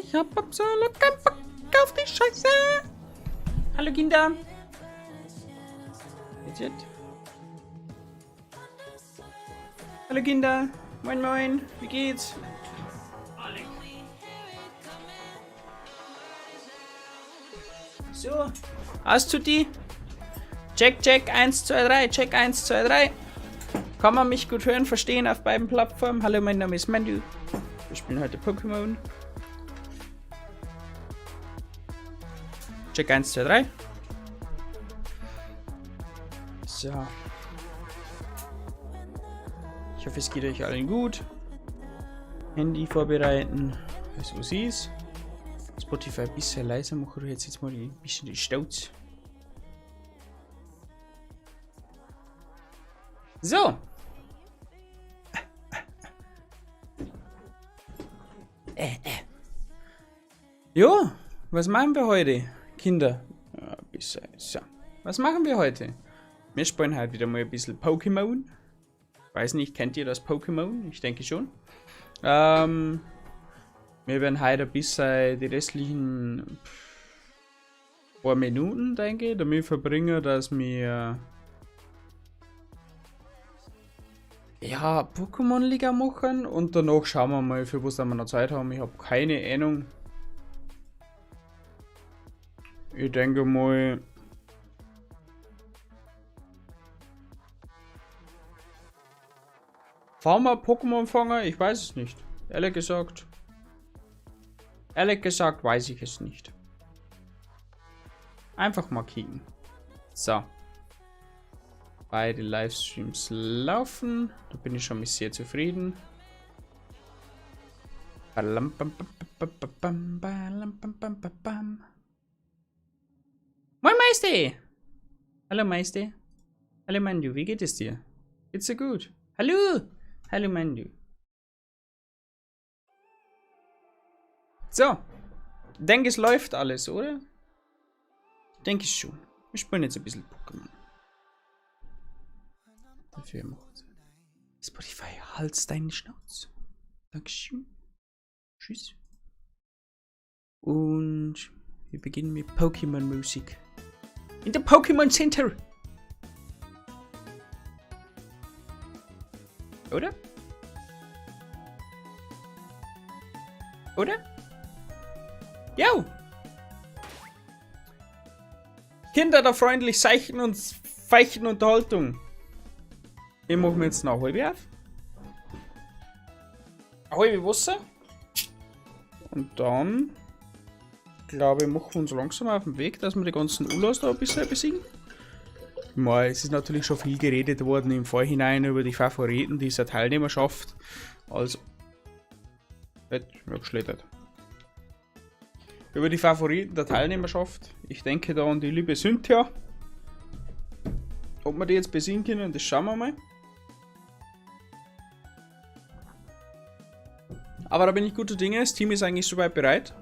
Ich hab absolut keinen Bock auf die Scheiße. Hallo Kinder. Jetzt, jetzt. Hallo Kinder. Moin moin. Wie geht's? So. Hast du die? Check, check, 1, 2, 3. Check, 1, 2, 3. Kann man mich gut hören, verstehen auf beiden Plattformen? Hallo, mein Name ist Mandu. Wir spielen heute Pokémon. Check 1, 2, 3. So. Ich hoffe, es geht euch allen gut. Handy vorbereiten. Weißt du, was ist? Spotify ein bisschen leiser machen. Jetzt mal ein bisschen die Stauz. So. Jo, was machen wir heute, Kinder? Ja, bisschen, so. Was machen wir heute? Wir spielen halt wieder mal ein bisschen Pokémon. Weiß nicht, kennt ihr das Pokémon? Ich denke schon. Wir werden heute ein bisschen die restlichen paar Minuten, denke ich, damit verbringen, dass wir ja, Pokémon-Liga machen und danach schauen wir mal, für was wir noch Zeit haben. Ich habe keine Ahnung. Ich denke mal, fahren wir Pokémon fangen? Ich weiß es nicht. Ehrlich gesagt. Ehrlich gesagt weiß ich es nicht. Einfach mal kicken. So. Beide Livestreams laufen. Da bin ich schon mal sehr zufrieden. Moin Meister! Hallo Meister. Hallo Mandu, wie geht es dir? Geht's dir gut? Hallo! Hallo Mandu. So. Denke, es läuft alles, oder? Denke ich schon. Wir spielen jetzt ein bisschen Pokémon. Dafür macht Spotify, halt's deinen Schnauz. Dankeschön. Tschüss. Und wir beginnen mit Pokémon Musik. In der Pokémon Center. Oder? Oder? Jo! Kinder da freundlich seichten und feichten Unterhaltung. Ich mache mir jetzt noch eine halbe auf. Eine halbe Wasser. Und dann, glaube ich, machen wir uns langsam auf den Weg, dass wir die ganzen Ulas da ein bisschen besiegen. Mal, es ist natürlich schon viel geredet worden im Vorhinein über die Favoriten dieser Teilnehmerschaft. Also, ich hab geschlittert. Über die Favoriten der Teilnehmerschaft. Ich denke da an die liebe Cynthia. Ob wir die jetzt besiegen können, das schauen wir mal. Aber da bin ich guter Dinge. Das Team ist eigentlich soweit bereit.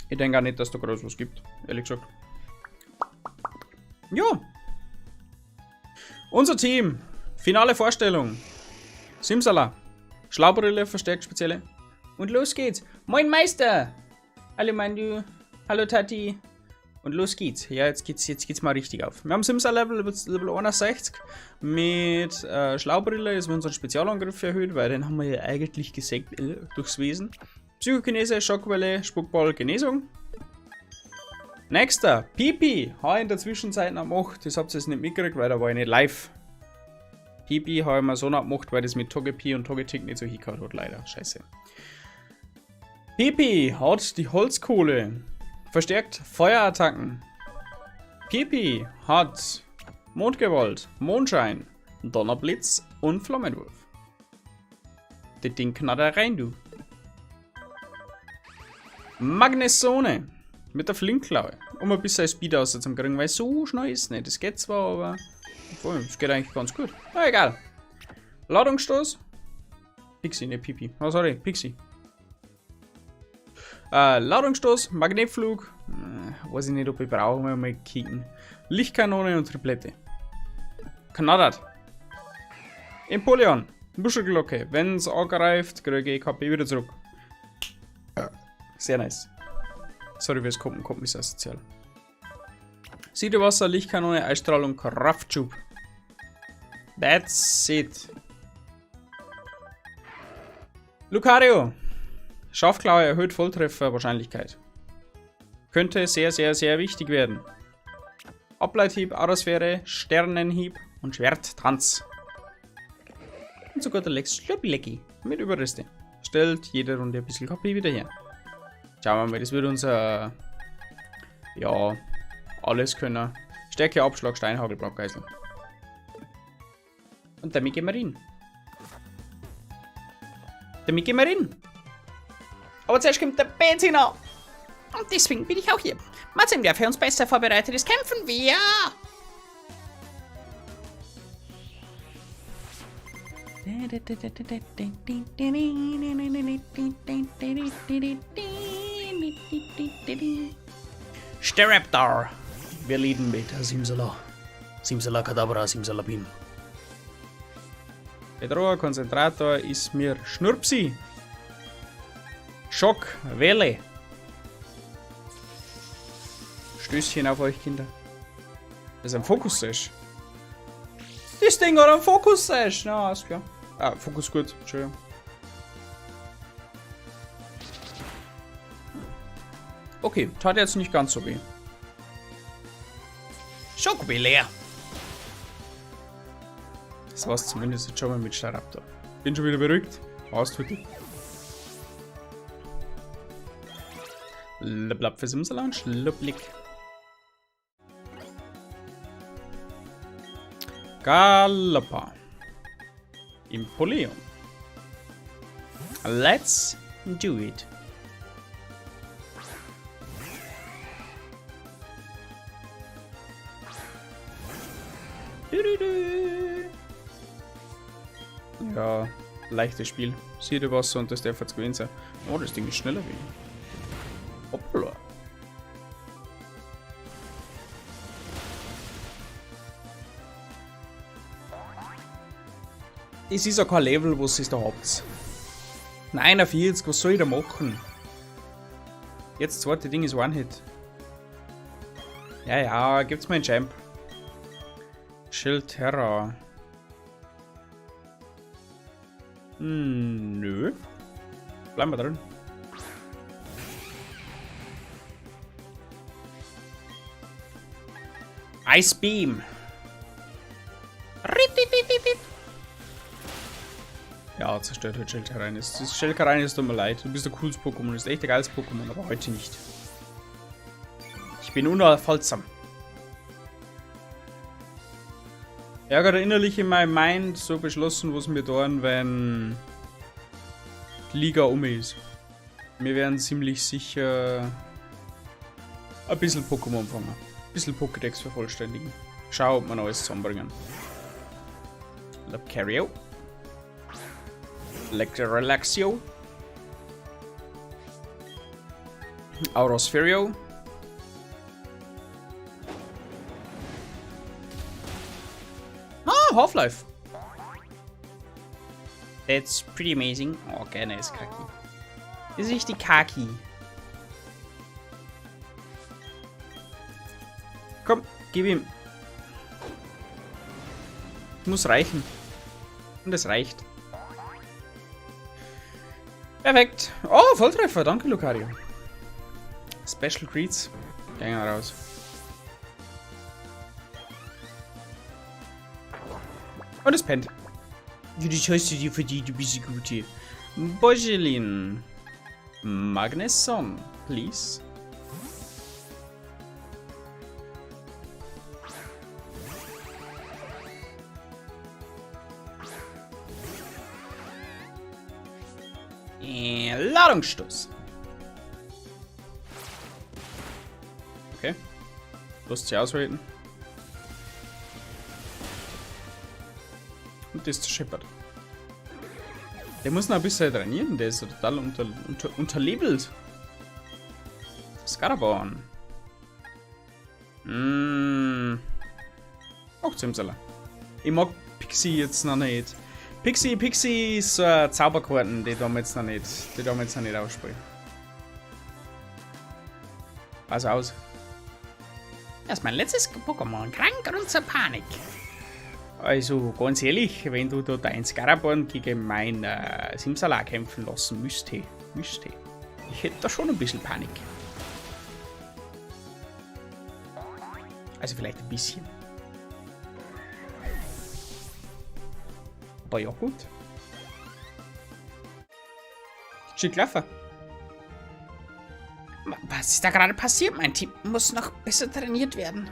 Ich denke auch nicht, dass da groß was gibt, ehrlich gesagt. Ja. Unser Team. Finale Vorstellung. Simsala. Schlaubrille, verstärkt spezielle. Und los geht's. Moin Meister. Hallo Mandu. Hallo Tati. Und los geht's. Ja, jetzt geht's mal richtig auf. Wir haben Simsala Level 61 mit Schlaubrille ist unser Spezialangriff erhöht, weil den haben wir ja eigentlich gesägt durchs Wesen. Psychokinese, Schockwelle, Spuckball, Genesung. Nächster, Pipi, habe ich in der Zwischenzeit noch gemacht. Das habt ihr jetzt nicht mitgekriegt, weil da war ich nicht live. Pipi habe ich mir so noch gemacht, weil das mit Togepi und Togetic nicht so hingehört hat, leider. Scheiße. Pipi hat die Holzkohle. Verstärkt Feuerattacken. Pipi hat Mondgewalt, Mondschein, Donnerblitz und Flammenwurf. Das Ding knallt rein, du. Magnezone mit der Flinkklaue. Um ein bisschen Speed raus zu kriegen, weil so schnell ist es nicht. Das geht zwar, aber obwohl, es geht eigentlich ganz gut. Na egal. Ladungsstoß. Pixie, ne Pipi. Oh, sorry, Pixie. Ladungsstoß, Magnetflug. Weiß ich nicht, ob ich brauche, mal kicken. Lichtkanone und Triplette. Knattert. Empoleon. Muschelglocke. Wenn's angreift, kriege ich KP wieder zurück. Sehr nice. Sorry fürs Koppen, Koppen ist asozial. Siedewasser, Lichtkanone, Eisstrahlung, Kraftschub. That's it. Lucario. Schafklaue erhöht Volltrefferwahrscheinlichkeit. Könnte sehr, sehr, sehr wichtig werden. Ableithieb, Aurasphäre, Sternenhieb und Schwerttanz. Und zu guter Letzt Schluppilecki mit Überreste. Stellt jede Runde ein bisschen KP wieder her. Schauen wir mal, das wird unser, ja, alles können. Stärke, Abschlag, Steinhagel, Brandgeißel. Und damit gehen wir rein. Damit gehen wir rein. Aber zuerst kommt der Benziner. Und deswegen bin ich auch hier. Mal sehen, wer für uns besser vorbereitet ist. Kämpfen wir! Staraptor. Wir leaden mit Simsala. Simsala Kadabra, Simsalabim. Bedroher Konzentrator ist mir Schnurpsi. Schock, Welle. Stößchen auf euch, Kinder. Das ist ein Fokus-Sash. Das Ding hat einen Fokus-Sash. Na, ist klar. Ah, Fokus gut. Entschuldigung. Okay, tat jetzt nicht ganz so weh. Schockwelle. Das war's zumindest jetzt schon mal mit Staraptor. Bin schon wieder beruhigt. Aus tut die. Blab für Simsala und Schlublick. Galoppa. Empoleon. Let's do it. Ja, leichtes Spiel. Sieht was und das darf jetzt gewesen sein. Oh, das Ding ist schneller wie ich. Hoppla. Das ist ja kein Level, was ihr da habt. 49, was soll ich da machen? Jetzt zweite Ding ist One-Hit. Ja, ja, gibt's mir einen Champ. Schildterra. Nö. Bleiben wir drin. Ice Beam. Ja, zerstört heute Schildherein. Das Schildherein ist tut mir leid. Du bist ein cooles Pokémon. Du bist echt ein geiles Pokémon, aber heute nicht. Ich bin unaufhaltsam. Ärger innerlich in meinem Mind so beschlossen, was wir tun, wenn die Liga um ist. Wir werden ziemlich sicher ein bisschen Pokémon fangen. Ein bisschen Pokédex vervollständigen. Schau, ob wir noch alles zusammenbringen. Lucario. Relaxio. Aurosferio. Ah, Half-Life. That's pretty amazing. Oh, gerne ist Kaki. Das ist richtig Kaki. Komm, gib ihm. Muss reichen. Und es reicht. Perfekt. Oh, Volltreffer. Danke, Lucario. Special Greets. Gehen wir raus. Und es pennt. Das hast du dir verdient, du bist gut hier. Bojelin. Magneson, please. Ladungsstoß. Okay. Lust sie ausreden. Und das zerscheppert. Der muss noch ein bisschen trainieren, der ist so total unterlevelt. Skaraborn. Auch Zimsala. Ich mag Pixie jetzt noch nicht. Pixie ist so eine Zauberkarten, die da wir jetzt noch nicht, die da wir jetzt noch nicht ausspielen. Pass aus. Das ist mein letztes Pokémon. Krank und zur Panik. Also ganz ehrlich, wenn du da dein Skaraborn gegen mein Simsala kämpfen lassen müsste. Ich hätte da schon ein bisschen Panik. Also vielleicht ein bisschen. Aber ja gut. Schick gelaufen. Was ist da gerade passiert? Mein Team muss noch besser trainiert werden.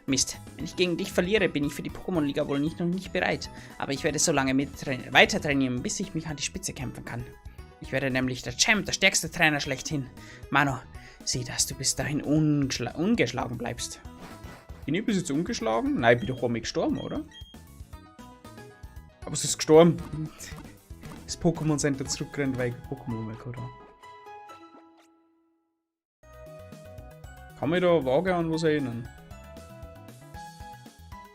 Mist, wenn ich gegen dich verliere, bin ich für die Pokémon-Liga wohl noch nicht bereit. Aber ich werde so lange weiter trainieren, bis ich mich an die Spitze kämpfen kann. Ich werde nämlich der Champ, der stärkste Trainer schlechthin. Mano, sieh, dass du bis dahin ungeschlagen bleibst. Bin ich bis jetzt ungeschlagen? Nein, ich bin doch einmal gestorben, oder? Aber es ist gestorben. Das Pokémon Center zurückgerannt, weil ich Pokémon mehr gehabt habe. Kann mich da vage an was erinnern?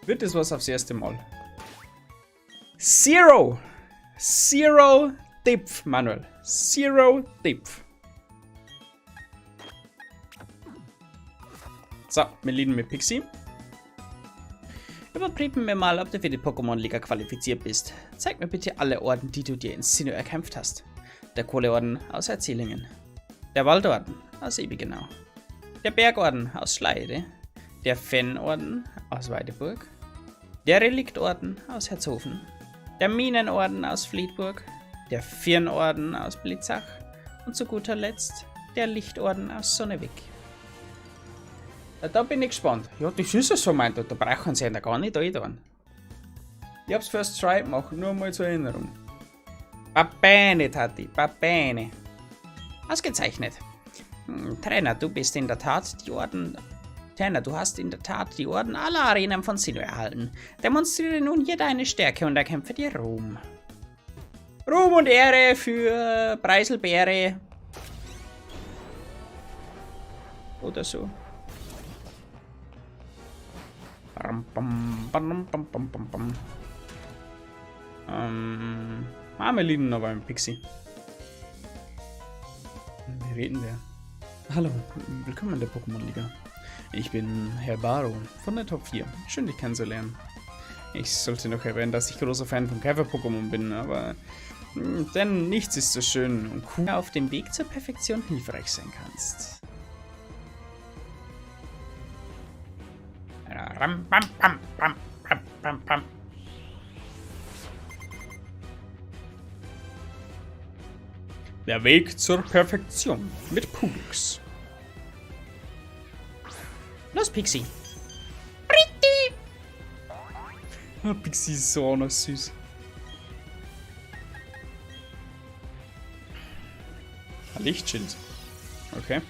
Wird das was aufs erste Mal? Zero! Zero Depth, Manuel. Zero Depth. So, wir liegen mit Pixie. Überprüfen wir mal, ob du für die Pokémon-Liga qualifiziert bist. Zeig mir bitte alle Orden, die du dir in Sinnoh erkämpft hast. Der Kohleorden aus Erzählingen. Der Waldorden aus Ebigenau. Der Bergorden aus Schleide. Der Fennorden aus Weideburg. Der Reliktorden aus Herzhofen. Der Minenorden aus Fliedburg. Der Firnorden aus Blitzach. Und zu guter Letzt der Lichtorden aus Sonnewig. Ja, da bin ich gespannt. Ja, das ist ja so, meint er. Da brauchen sie ja gar nicht rein. Ich hab's First Try gemacht, nur mal zur Erinnerung. Va bene, Tati, va bene. Ausgezeichnet. Trainer, du bist in der Tat die Orden. Trainer, du hast in der Tat die Orden aller Arenen von Sinnoh erhalten. Demonstriere nun hier deine Stärke und erkämpfe dir Ruhm. Ruhm und Ehre für Preiselbeere. Oder so. Bam, bam, bam, bam, bam, bam, bam. Marmelinen aber ein Pixie. Wie reden wir? Hallo, willkommen in der Pokémon-Liga. Ich bin Herr Baro von der Top 4. Schön, dich kennenzulernen. Ich sollte noch erwähnen, dass ich großer Fan von Käfer-Pokémon bin, aber denn nichts ist so schön und cool, auf dem Weg zur Perfektion hilfreich sein kannst. Ram, bam, bam, bam, bam, bam, bam. Der Weg zur Perfektion mit Pudux. Los, Pixie. Pretty! Pixie ist so auch noch süß. Ein Lichtschild. Okay.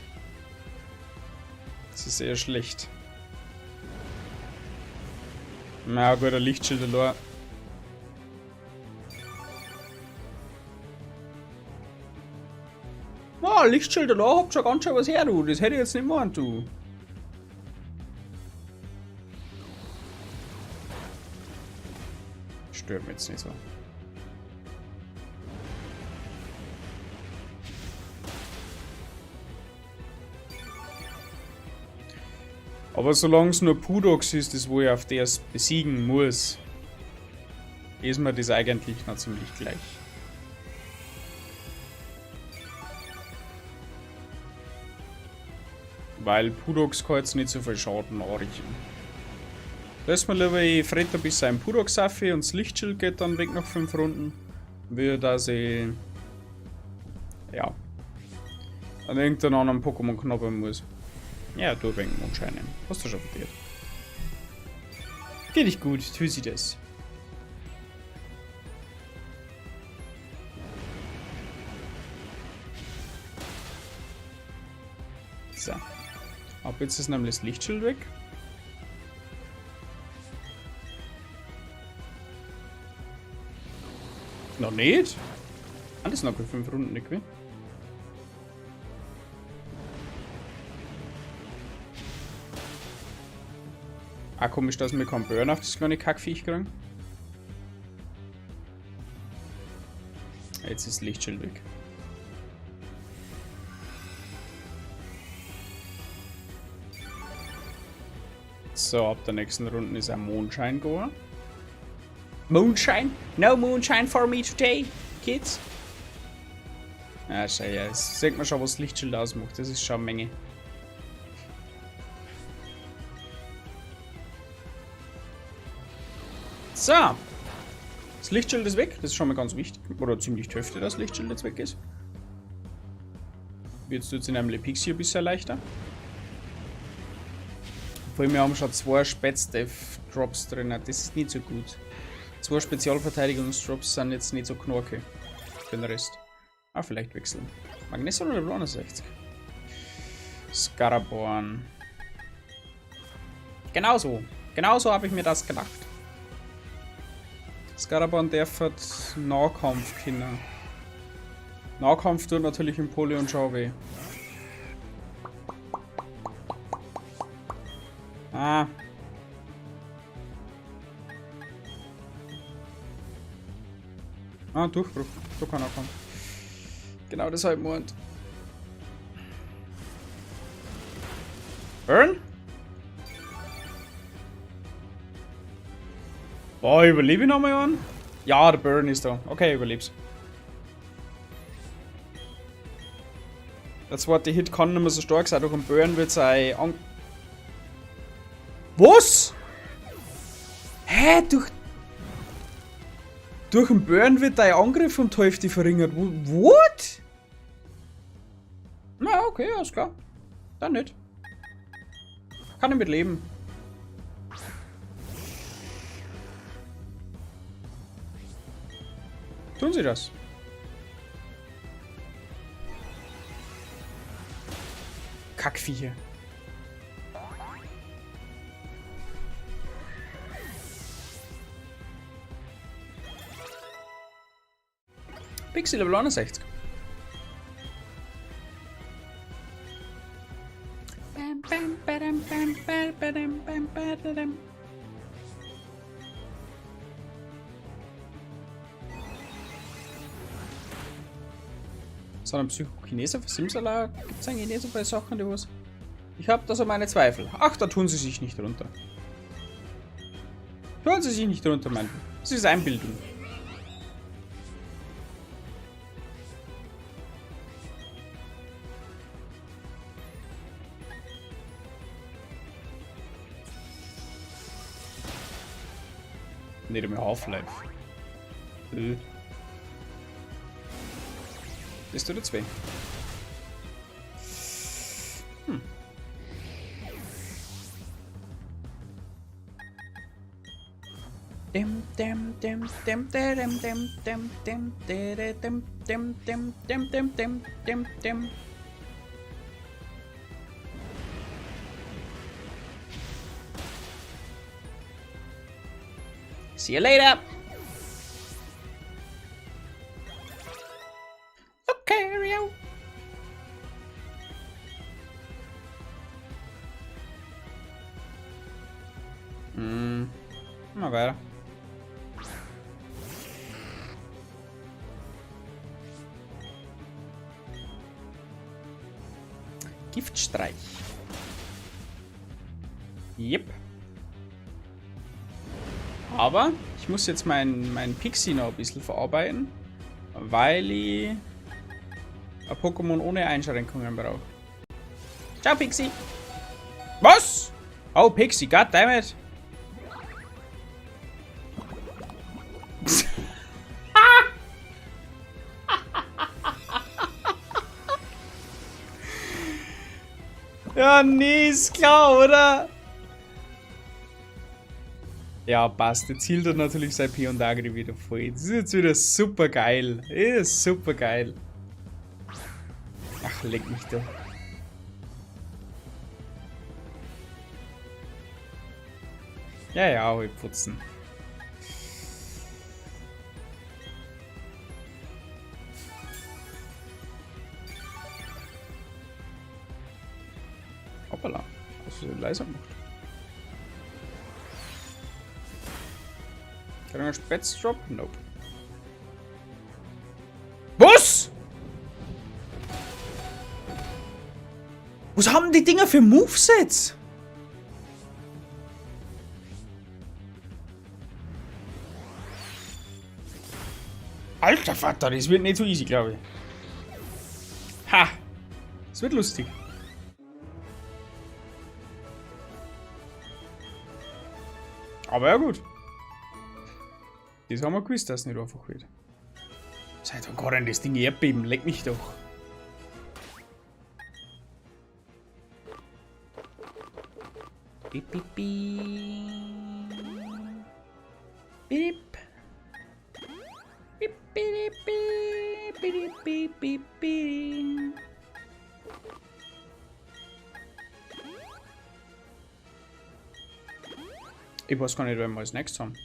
Das ist eher schlecht. Na gut, ein Lichtschild allein. Oh, Lichtschild allein habt schon ganz schön was her, du. Das hätte ich jetzt nicht gemeint, du. Stört mich jetzt nicht so. Aber solange es nur Pudox ist, das wo ich auf der es besiegen muss, ist mir das eigentlich noch ziemlich gleich. Weil Pudox kann jetzt nicht so viel Schaden anrichten. Da ist mir lieber, ich frette ein bisschen ein Pudox auf und das Lichtschild geht dann weg nach 5 Runden. Wie dass ich, ja, an irgendeinen anderen Pokémon knabbern muss. Ja, du wegen Mondscheine. Hast du schon verdient. Finde ich gut, tu sie das. So. Ab jetzt ist nämlich das Lichtschild weg. Noch nicht? Alles noch 5 Runden nicht gewesen. Ah, komisch, dass wir keinen Burn auf das kleine Kackviech kriegen. Jetzt ist das Lichtschild weg. So, ab der nächsten Runde ist ein Mondschein gegangen. Moonshine? No moonshine for me today, kids. Ja, schau ja, das sieht man schon, was das Lichtschild ausmacht. Das ist schon eine Menge. So. Das Lichtschild ist weg. Das ist schon mal ganz wichtig. Oder ziemlich die Hälfte, dass das Lichtschild jetzt weg ist. Jetzt tut es in einem Pixie ein bisschen leichter. Vor allem, wir haben schon 2 Spätstef-Drops drin. Das ist nicht so gut. 2 Spezialverteidigungsdrops sind jetzt nicht so knorke für den Rest. Ah, vielleicht wechseln. Magneson oder Level 61? Skaraborn. Genauso. Genauso habe ich mir das gedacht. Skaraborn darf halt Nahkampf können. Nahkampf tut natürlich im Poly und schon weh. Ah. Ah, Durchbruch. So kann er kommen. Genau das halt Mond. Burn? Boah, überlebe ich nochmal einen? Ja, der Burn ist da. Okay, überleb's. Der zweite Hit kann nicht mehr so stark sein, durch den Burn wird sein An. Was? Hä? Durch den Burn wird dein Angriff um die Hälfte verringert. What? Na, okay, alles klar. Dann nicht. Kann ich mit leben. Tun Sie das? Kackviecher. Pixie Level 61. So ein Psychokinese für Simsala? Gibt es eigentlich nicht so viele Sachen, die was? Ich hab da so meine Zweifel. Ach, da tun sie sich nicht runter. Tun sie sich nicht runter, mein. Das ist Einbildung. Nicht einmal Half-Life. Das tut jetzt weh. Dim, dim, dim, dim, dim, dim, dim, dim, dim, dim, dim, dim, dim, dim, dim, dim. See you later. Lucario. Mal weiter. Giftstreich. Yep. Aber ich muss jetzt mein Pixie noch ein bisschen verarbeiten, weil ich ein Pokémon ohne Einschränkungen brauche. Ciao, Pixie! Was? Oh, Pixie, goddammit! Ja, nee, ist klar, oder? Ja, passt. Jetzt hielt er natürlich sein P und Agri wieder voll. Das ist jetzt wieder super geil. Ist super geil. Ach, leck mich doch. Ja, ja, hol putzen. Hoppala. Hast du so leiser gemacht? Kann ich einen Spätzdrop? Nope. Was? Was haben die Dinger für Movesets? Alter Vater, das wird nicht so easy, glaube ich. Ha! Das wird lustig. Aber ja gut. Das haben wir gewusst, dass es nicht einfach wird. Seit wann kann denn das Ding Erdbeben? Leck mich doch. Bip, bip, bip. Bip. Bip, bip, bip, bip, bip, bip, bip. Ich weiß gar nicht, wenn wir als nächstes haben.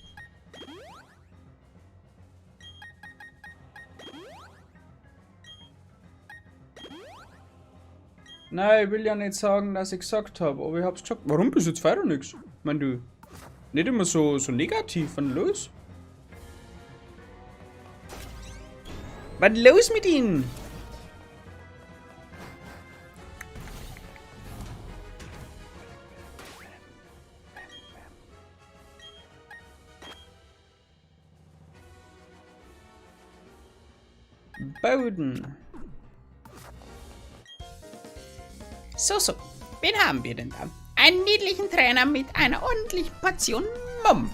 Nein, ich will ja nicht sagen, dass ich gesagt habe, aber ich hab's gesagt. Warum bist du jetzt weiter nix? Ich mein, du, nicht immer so negativ. Was los? Was los mit ihnen? Boden. So, so. Wen haben wir denn da? Einen niedlichen Trainer mit einer ordentlichen Portion Mumm.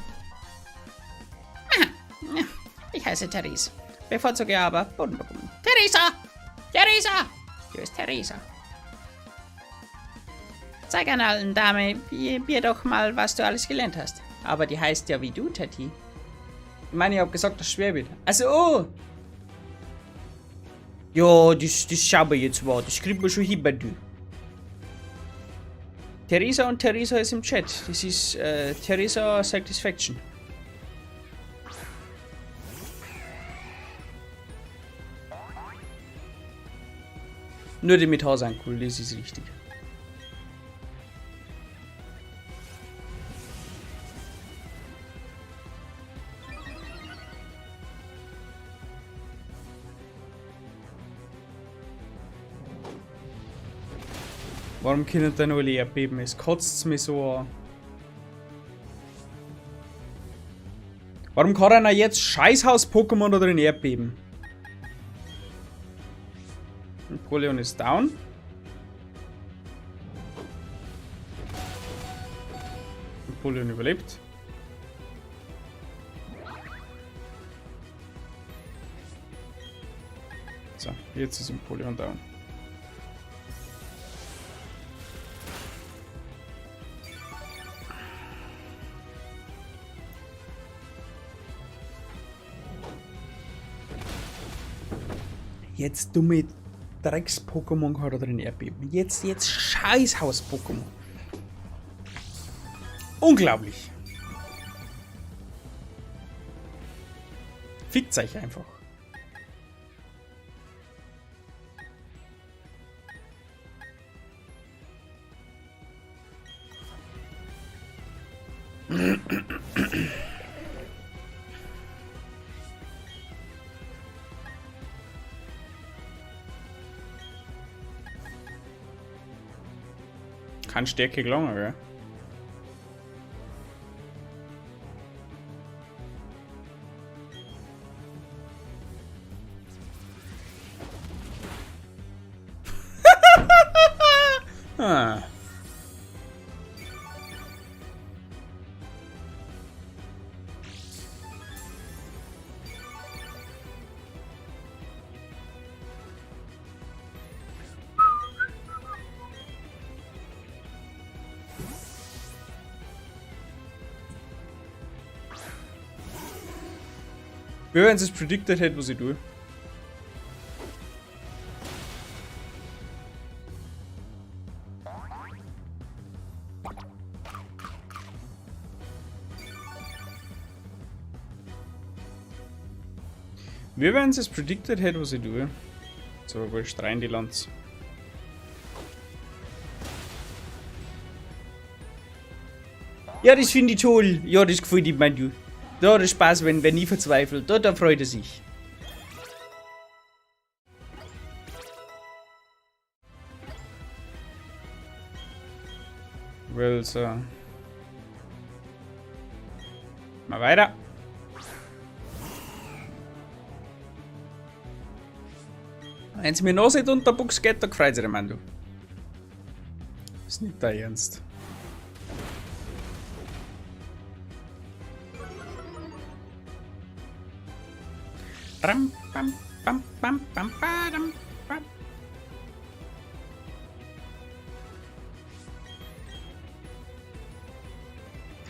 Aha. Ich heiße Therese. Bevorzuge aber Boden-Pokémon. Theresa! Theresa! Hier ist Theresa. Zeig einer alten Dame mir doch mal, was du alles gelernt hast. Aber die heißt ja wie du, Tati. Ich meine, ich hab gesagt, dass es schwer wird. Also, oh! Ja, das schauen wir jetzt mal. Das kriegen wir schon hin bei du. Theresa und Theresa ist im Chat. Das ist Theresa Satisfaction. Nur die mit Haus cool, das ist richtig. Warum können denn alle Erdbeben? Es kotzt mich so an. Warum kann einer jetzt Scheißhaus-Pokémon da drin Erdbeben? Empoleon ist down. Empoleon überlebt. So, jetzt ist Empoleon down. Jetzt dumme Drecks-Pokémon hat er drin Erdbeben. Jetzt Scheißhaus-Pokémon. Unglaublich. Fickt euch einfach. Kann Stärke gelangen, gell? Ah. Wie wenn es predicted hätte, was ich tue. Wie wenn es predicted hätte, was ich tue. So, wurscht, rein die Lanz. Ja, das finde ich toll. Ja, das gefällt ihm, mein du. Da hat er Spaß, wenn ich verzweifelt. Da freut er sich. Well, so. Mal weiter. Wenn sie mir noch nicht unter Buchs geht, dann freut sich der Mann, du. Ist nicht dein Ernst. Ram, bam, bam, bam, bam, badam, bam.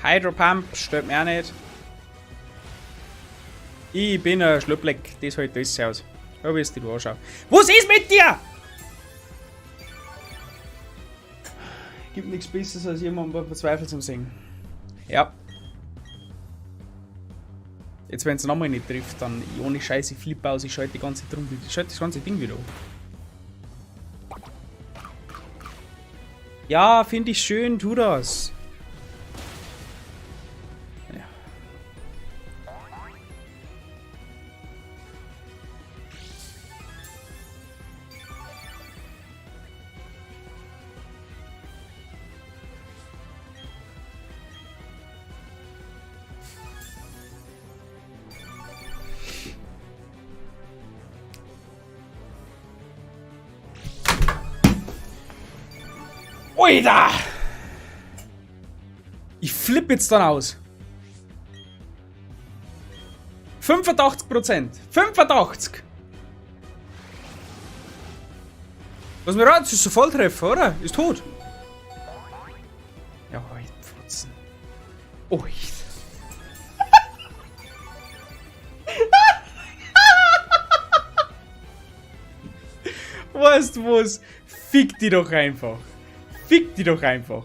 Hydro Pump stört mich auch nicht. Ich bin ein Schlupplick, das hält alles aus. Da wirst du anschauen. Was ist mit dir? Gibt nichts Besseres als jemanden verzweifelt zum Singen. Ja. Jetzt, wenn es nochmal nicht trifft, dann ich ohne Scheiße, ich flippe aus, ich schalte die ganze Drum, ich schalte das ganze Ding wieder an. Ja, finde ich schön, tu das. Ja. Oida! Ich flippe jetzt dann aus. 85%. 85! Was mir raus, ist ein Volltreffer, oder? Ist tot. Ja, ich Pfotzen. Oh, ich. Weißt du was? Fick die doch einfach. Fick die doch einfach.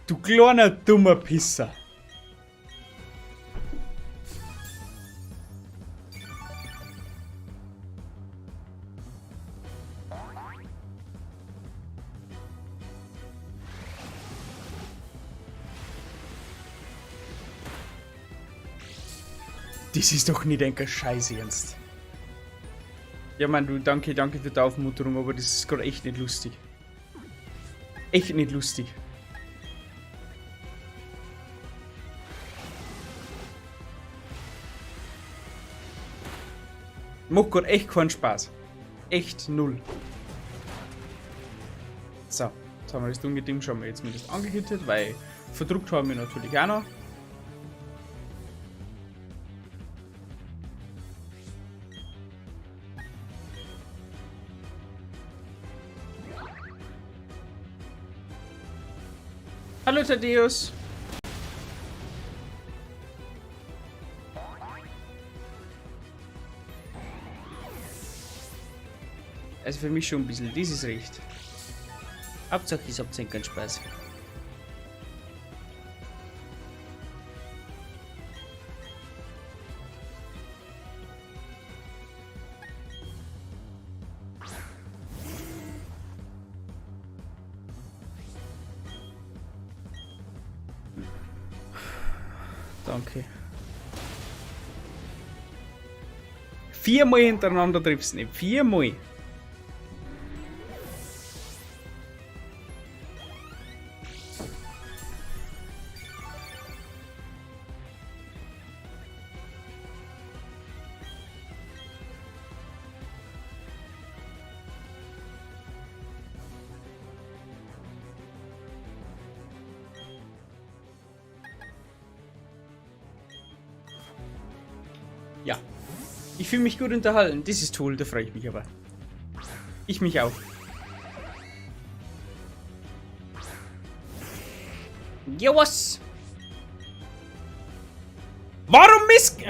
Du kleiner dummer Pisser. Das ist doch nicht ein Scheiß ernst. Ja, Mann, du, danke, danke für die Aufmunterung, aber das ist gerade echt nicht lustig. Echt nicht lustig. Macht grad echt keinen Spaß. Echt null. So, jetzt haben wir das dumme Ding schon mal jetzt zumindest angehittet, weil verdruckt haben wir natürlich auch noch. Hallo Thaddeus. Also für mich schon ein bisschen, das ist recht. Hauptsache ich hab's keinen Spaß. Danke. 4-mal hintereinander triffst du nicht. 4-mal. Ja. Ich fühle mich gut unterhalten. Das ist toll, da freue ich mich aber. Ich mich auch. Jo, was? Warum Mist?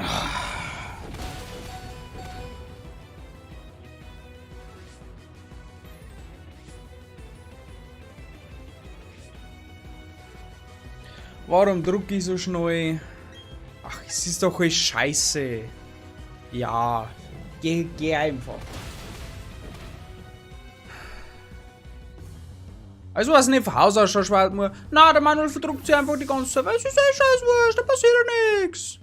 Warum druck ich so schnell? Ach, es ist doch alles scheiße. Ja, geh einfach. Also was nicht von Haus aus schon schwarz nur. Na, der Manuel verdruckt sich einfach die ganze Zeit. Es ist eh scheiß wurscht, da passiert ja nix.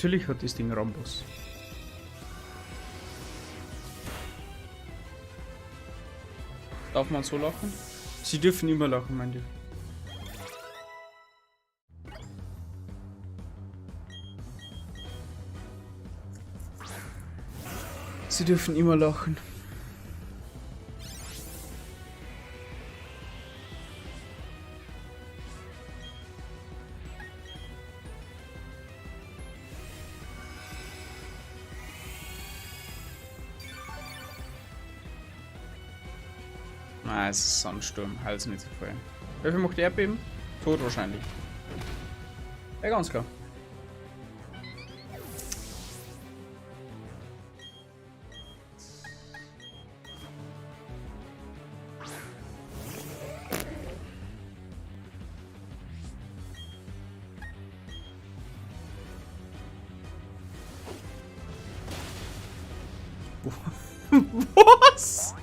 Natürlich hat das Ding Rambus. Darf man so lachen? Sie dürfen immer lachen, mein Lieber. Sie dürfen immer lachen. Na, es ist Sandsturm, Hals nicht so voll. Wie viel macht Erdbeben? Tot wahrscheinlich. Ja, ganz klar. Was?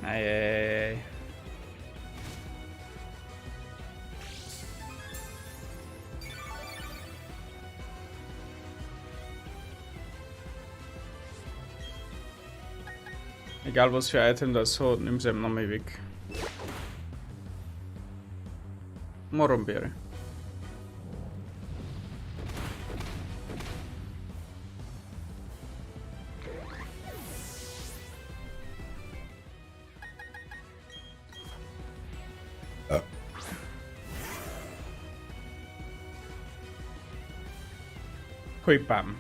Ei. Egal was für Item das hat, nimm's eben nochmal weg. Moronbeere. Hui, bam.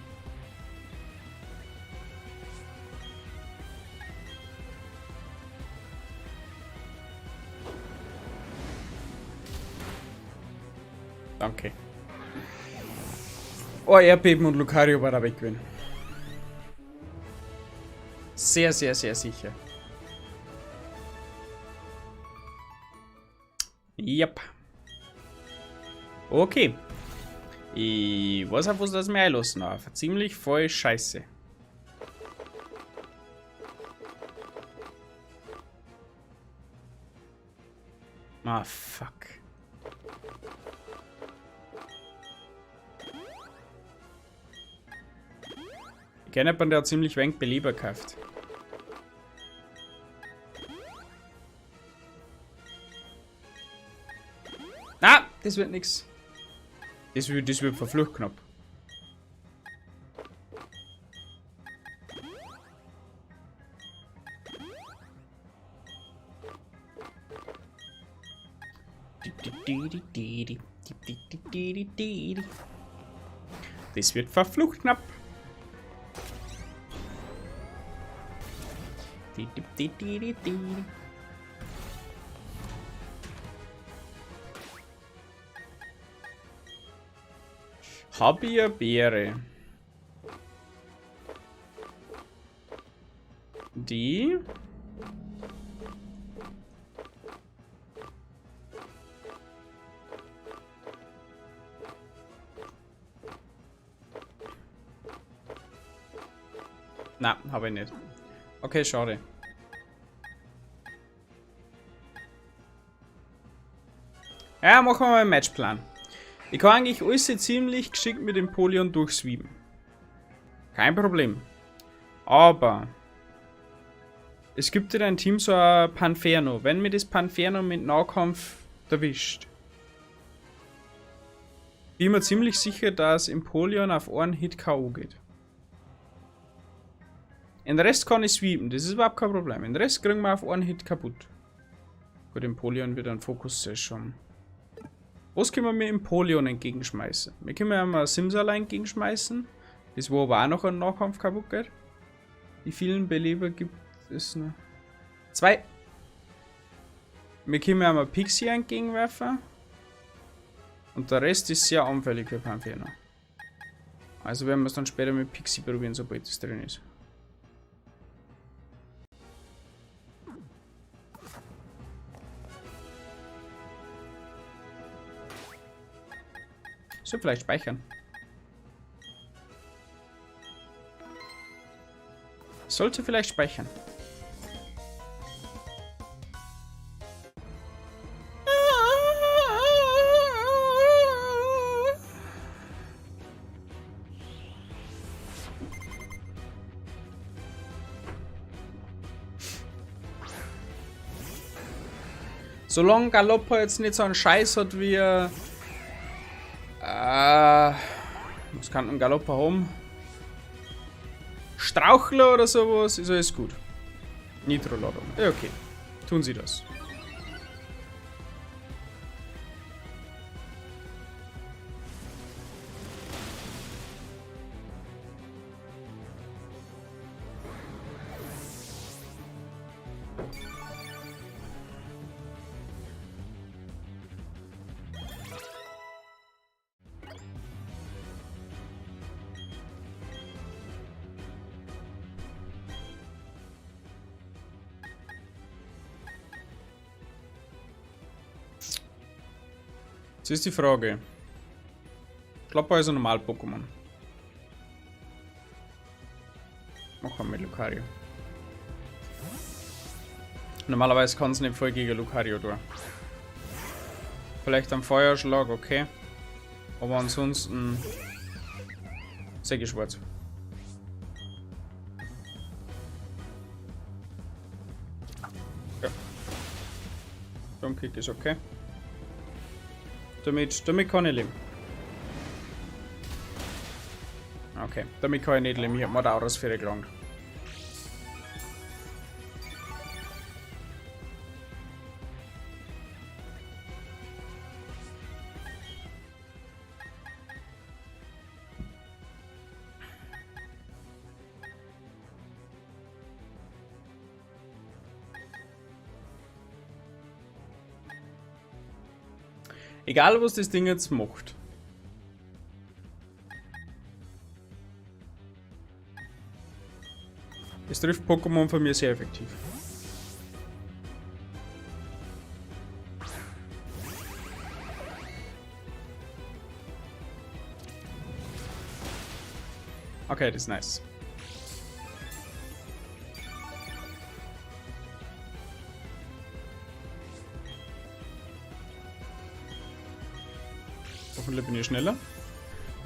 Danke. Oh, Erdbeben und Lucario war da weg gewesen. Sehr, sehr, sehr sicher. Yep. Okay. Ich weiß auch, was das mir einlassen darf. Ziemlich voll Scheiße. Ah, fuck. Ich kenne jemanden, der hat ziemlich wenig Beleber gekauft. Na, das wird nix. Das wird verflucht knapp. Das wird verflucht knapp. Hab ich eine Beere? Die? Na, hab ich nicht. Okay, schade. Ja, machen wir mal einen Matchplan. Ich kann eigentlich alles ziemlich geschickt mit dem Empoleon durchsweepen. Kein Problem. Aber es gibt in einem Team so ein Panferno. Wenn mir das Panferno mit Nahkampf erwischt, bin ich mir ziemlich sicher, dass Empoleon auf einen Hit K.O. geht. Den Rest kann ich sweepen, das ist überhaupt kein Problem. Den Rest kriegen wir auf einen Hit kaputt. Gut, Empoleon wird ein Fokus-Session. Was können wir mit Empoleon entgegenschmeißen? Wir können ja mal Simsala entgegenschmeißen. Das wo aber auch noch ein Nahkampf kaputt geht. Wie vielen Beleber gibt es noch? 2. Wir können ja mal Pixie entgegenwerfen. Und der Rest ist sehr anfällig für Panferno. Also werden wir es dann später mit Pixie probieren, sobald es drin ist. So, vielleicht speichern. Sollte vielleicht speichern. Solange Galoppa jetzt nicht so einen Scheiß hat wie... was kann ein Galoppa haben? Strauchler oder sowas, ist alles gut. Nitroladung. Ja, okay. Tun Sie das. Jetzt ist die Frage. Schlapper ist ein Normal-Pokémon. Machen wir mit Lucario. Normalerweise kann es nicht voll gegen Lucario tun. Vielleicht am Feuerschlag, okay. Aber ansonsten sehr schwarz. Ja. Kick ist okay. Damit kann ich leben. Okay, damit kann ich nicht leben. Ich hab mir da Aurasphäre gelangt. Egal, was das Ding jetzt macht. Es trifft Pokémon von mir sehr effektiv. Okay, das ist nice. Hoffentlich bin ich schneller.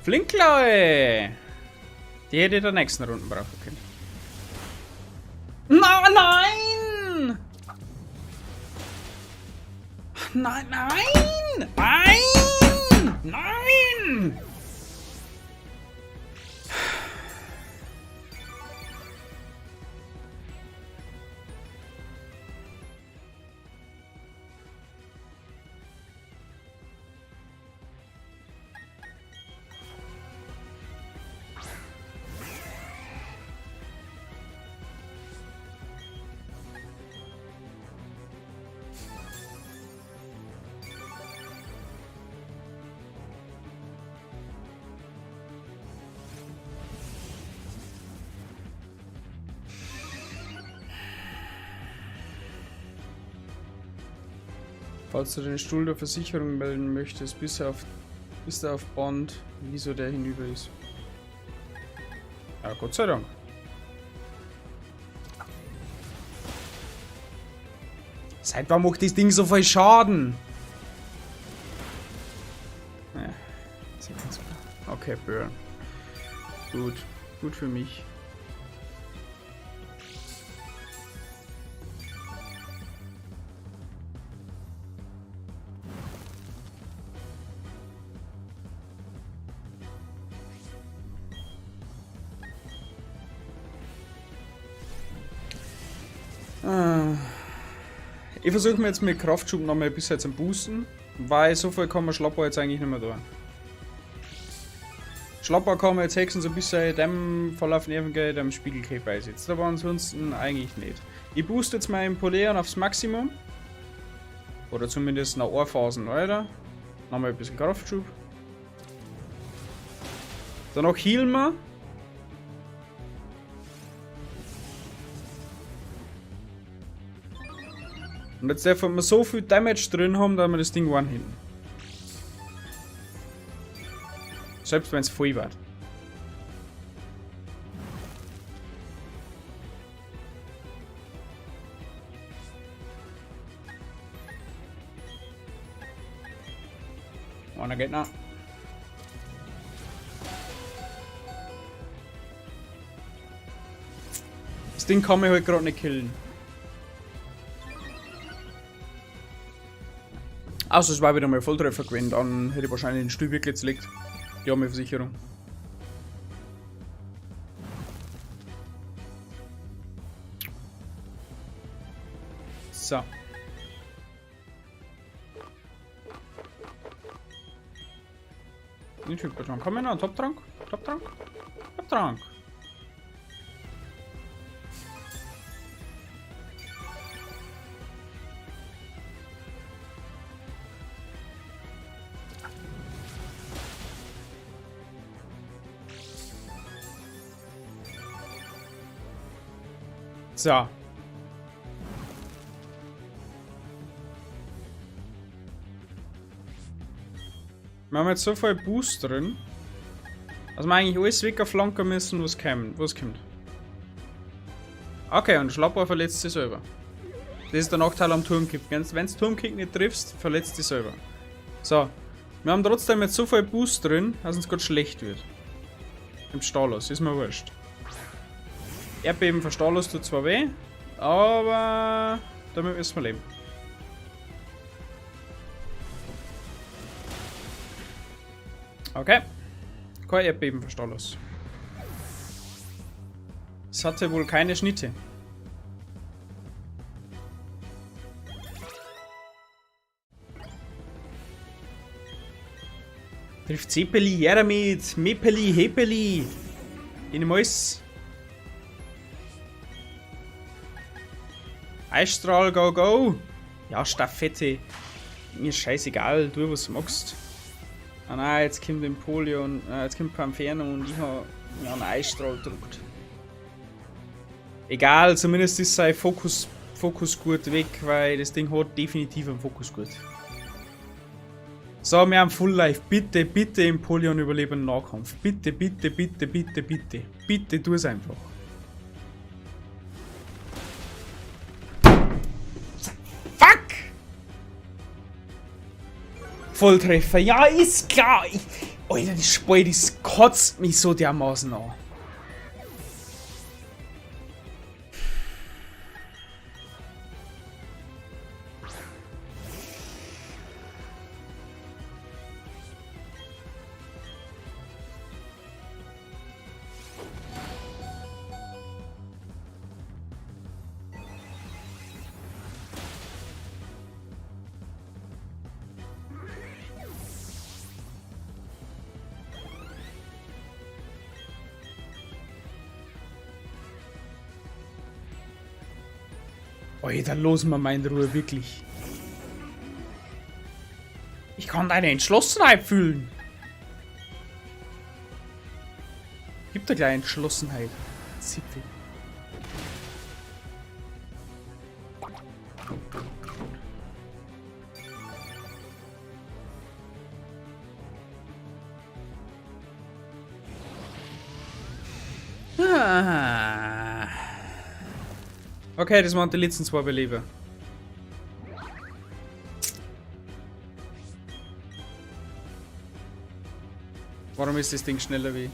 Flinkklaue! Die hätte ich in der nächsten Runde brauchen können. Na, nein! Nein, nein! Nein! Nein! Falls du den Stuhl der Versicherung melden möchtest, bis er auf Band, wieso der hinüber ist. Ja, Gott sei Dank. Seit wann macht das Ding so viel Schaden? Ja, ist ja ganz klar. Okay, Burn. Gut. Gut für mich. Ich versuche mir jetzt mit Kraftschub nochmal ein bisschen zu boosten, weil so viel kann man Schlapper jetzt eigentlich nicht mehr tun. Schlapper kann man jetzt höchstens ein bisschen dem voll auf Nerven gehen, dem Spiegelcape beisitzt, aber ansonsten eigentlich nicht. Ich booste jetzt meinen Empoleon aufs Maximum. Oder zumindest nach Ohrphasen weiter. Nochmal ein bisschen Kraftschub. Danach healen wir. Und jetzt dürfen wir so viel Damage drin haben, dass wir das Ding one-hitten. Selbst wenn es voll wird. Einer geht noch. Das Ding kann mich halt gerade nicht killen. Außer es war wieder mal Volltreffer gewesen, dann hätte ich wahrscheinlich den Stuhl wirklich zerlegt. Die arme Versicherung. So. Den Hypertrank. Komm her, Top-Trank. Top-Trank. Top-Trank. So. Wir haben jetzt so viel Boost drin, dass wir eigentlich alles wegflanken müssen, was kommt. Okay, und Schlapper verletzt sich selber. Das ist der Nachteil am Turmkick. Wenn du Turmkick nicht triffst, verletzt dich selber. So. Wir haben trotzdem jetzt so viel Boost drin, dass uns gerade schlecht wird. Im Stalos, ist mir wurscht. Erdbeben von Stalos tut zwar weh, aber damit müssen wir leben. Okay. Kein Erdbeben für Stalos. Es hatte wohl keine Schnitte. Trifft Zeppeli, her damit! Mepeli, Hepeli! Ich nehme alles. Eisstrahl, go, go! Ja, Staffette. Mir scheißegal, tu was du magst. Ah nein, jetzt kommt Empoleon, jetzt kommt Panferno und ich hab ja, einen Eisstrahl gedruckt. Egal, zumindest ist sein Fokusgurt weg, weil das Ding hat definitiv einen Fokusgurt. So, wir haben Full Life. Bitte, bitte Empoleon überleben Nahkampf. Bitte, bitte, bitte, bitte, bitte. Bitte, tu es einfach. Fuck! Volltreffer. Ja, ist klar. Alter, das Spiel, das kotzt mich so dermaßen an. Alter, los mal meine Ruhe, wirklich. Ich kann deine Entschlossenheit fühlen. Gib dir gleich Entschlossenheit. Zipfel. Ah. Okay, das waren die letzten zwei Beleber. Warum ist das Ding schneller wie?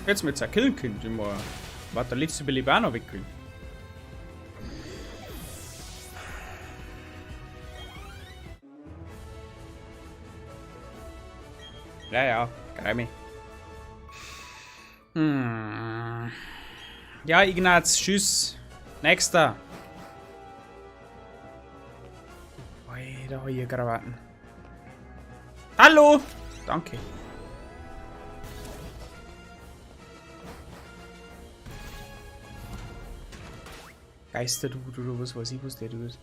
Jetzt mit zwei killen können, immer. War der letzte Beleber auch noch wegkriegen. Ja, ja, greif mich. Ja, Ignaz, tschüss. Nächster. Alter, hier Krawatten. Hallo! Danke. Geisterdude oder was weiß ich, was der tut.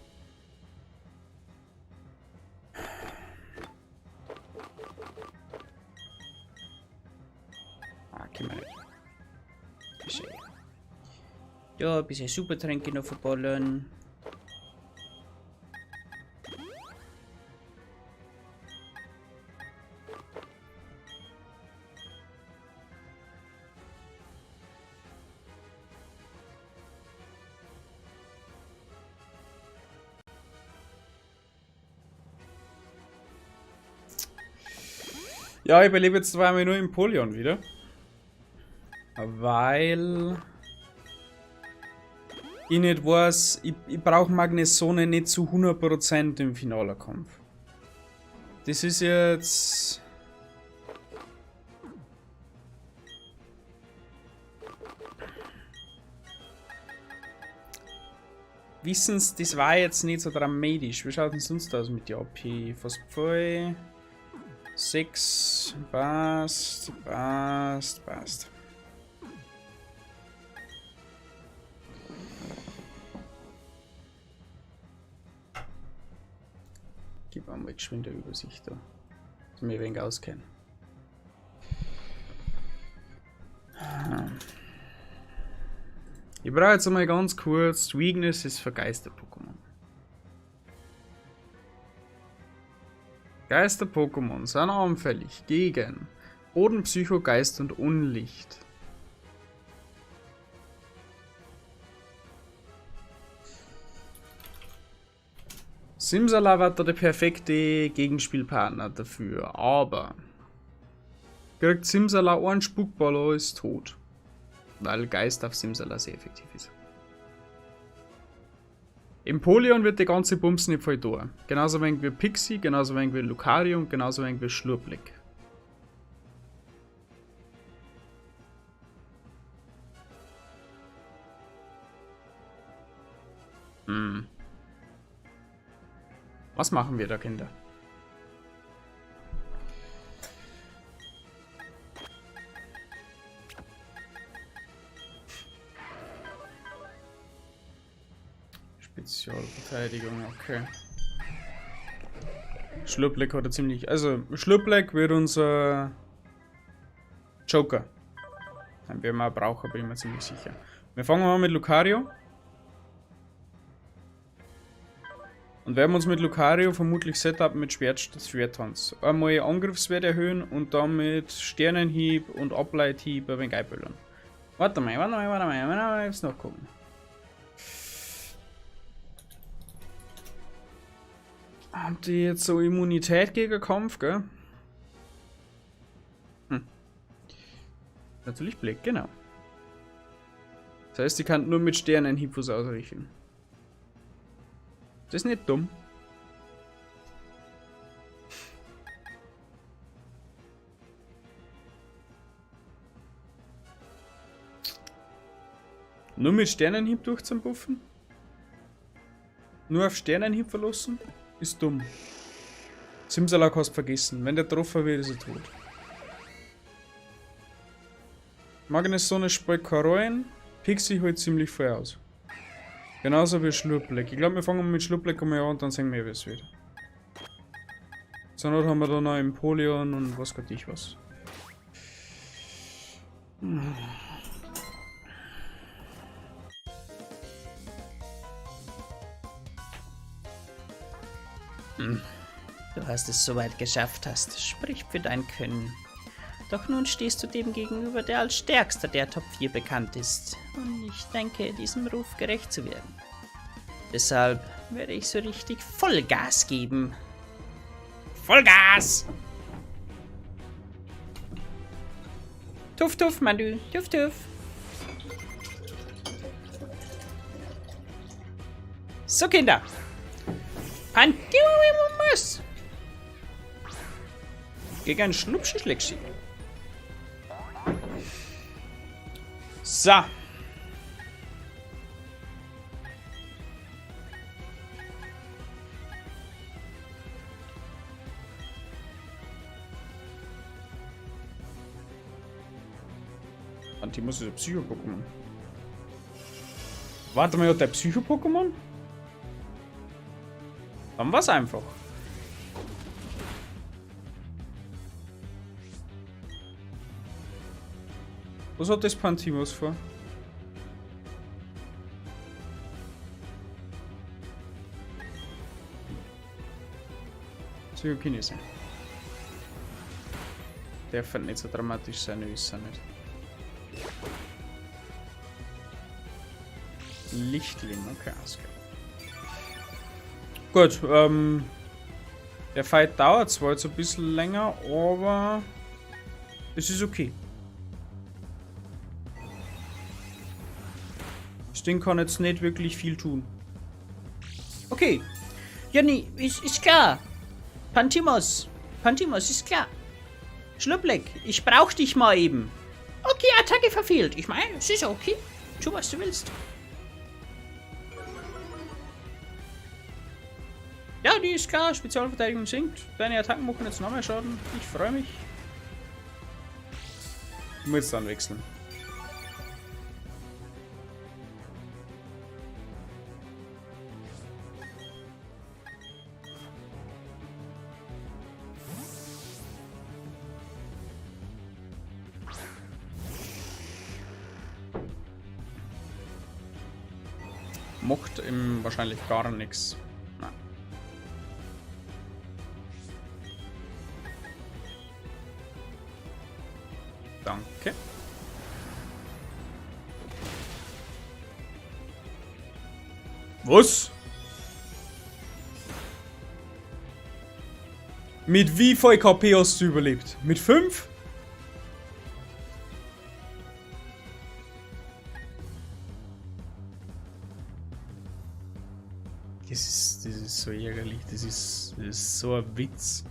Ja, ein bisschen Supertränke noch verballern. Ja, ich überlebe jetzt zweimal nur Empoleon wieder. Weil Ich nicht weiß, ich brauche Magnezone nicht zu 100% im Finalkampf. Das ist jetzt... Wissen's, das war jetzt nicht so dramatisch. Wie schaut denn sonst aus mit der AP? Fast voll. 6. Passt, passt, passt. Gib einmal geschwind eine Übersicht da, dass wir ein wenig auskennen. Ich brauche jetzt einmal ganz kurz Weakness ist für Geister-Pokémon. Geister-Pokémon sind anfällig gegen Boden, Psycho, Geist und Unlicht. Simsala war da der perfekte Gegenspielpartner dafür, aber kriegt Simsala einen Spukball, ist tot. Weil Geist auf Simsala sehr effektiv ist. Empoleon wird die ganze Bums nicht voll da. Genauso wenig wie Pixie, genauso wenig wie Lucario und genauso wenig wie Schlurplick. Was machen wir da, Kinder? Spezialverteidigung, okay. Schlurplick hat er ziemlich... Also, Schlurplick wird unser Joker. Den werden wir auch brauchen, bin ich mir ziemlich sicher. Wir fangen mal mit Lucario. Und werden uns mit Lucario vermutlich Setup mit Schwerttanz. Einmal Angriffswert erhöhen und dann mit Sternenhieb und Ableithieb ein wenig einböllern. Warte mal, warte mal, warte mal, warte mal, jetzt noch gucken. Haben die jetzt so Immunität gegen Kampf, gell? Natürlich Blick, genau. Das heißt, die kann nur mit Sternenhieb was ausrichten. Das ist nicht dumm. Nur mit Sternenhieb durchzubuffen? Nur auf Sternenhieb verlassen? Ist dumm. Simsala kannst vergessen. Wenn der getroffen wird, ist er tot. Magnezone spielt keine Rollen. Pixie holt ziemlich viel aus. Genauso wie Schlurplick. Ich glaub, wir fangen mit Schlurplick einmal an und dann sehen wir, wie es wird. Zur Not haben wir da noch Empoleon und was Gott ich was. Du hast es soweit geschafft hast, spricht für dein Können. Doch nun stehst du dem gegenüber, der als stärkster der Top 4 bekannt ist. Und ich denke, diesem Ruf gerecht zu werden. Deshalb werde ich so richtig Vollgas geben. Vollgas! Tuff, tuff, Mandu. Tuff, tuff. So, Kinder. Pantimus! Gegen einen Schlupschi-Schleckschi. So. Pantimus ist ein Psycho-Pokémon. Warte mal, hat der Psycho-Pokémon? Dann war's einfach. Was hat das Pantimus vor? Psychokinese. Der fand nicht so dramatisch sein, ich weiß es nicht. Lichtling, okay, alles klar. Gut, der Fight dauert zwar jetzt ein bisschen länger, aber es ist okay. Ding kann jetzt nicht wirklich viel tun. Okay. Ja, nee, ist klar. Pantimos. Pantimos, ist klar. Schlupleck, ich brauch dich mal eben. Okay, Attacke verfehlt. Ich meine, es ist okay. Tu, was du willst. Ja, die ist klar. Spezialverteidigung sinkt. Deine Attacken machen jetzt noch mehr Schaden. Ich freue mich. Ich muss dann wechseln. Macht ihm wahrscheinlich gar nichts. Nein. Danke. Was? Mit wie viel KP hast du überlebt? Mit 5? Das ist so ärgerlich, das ist so ein Witz.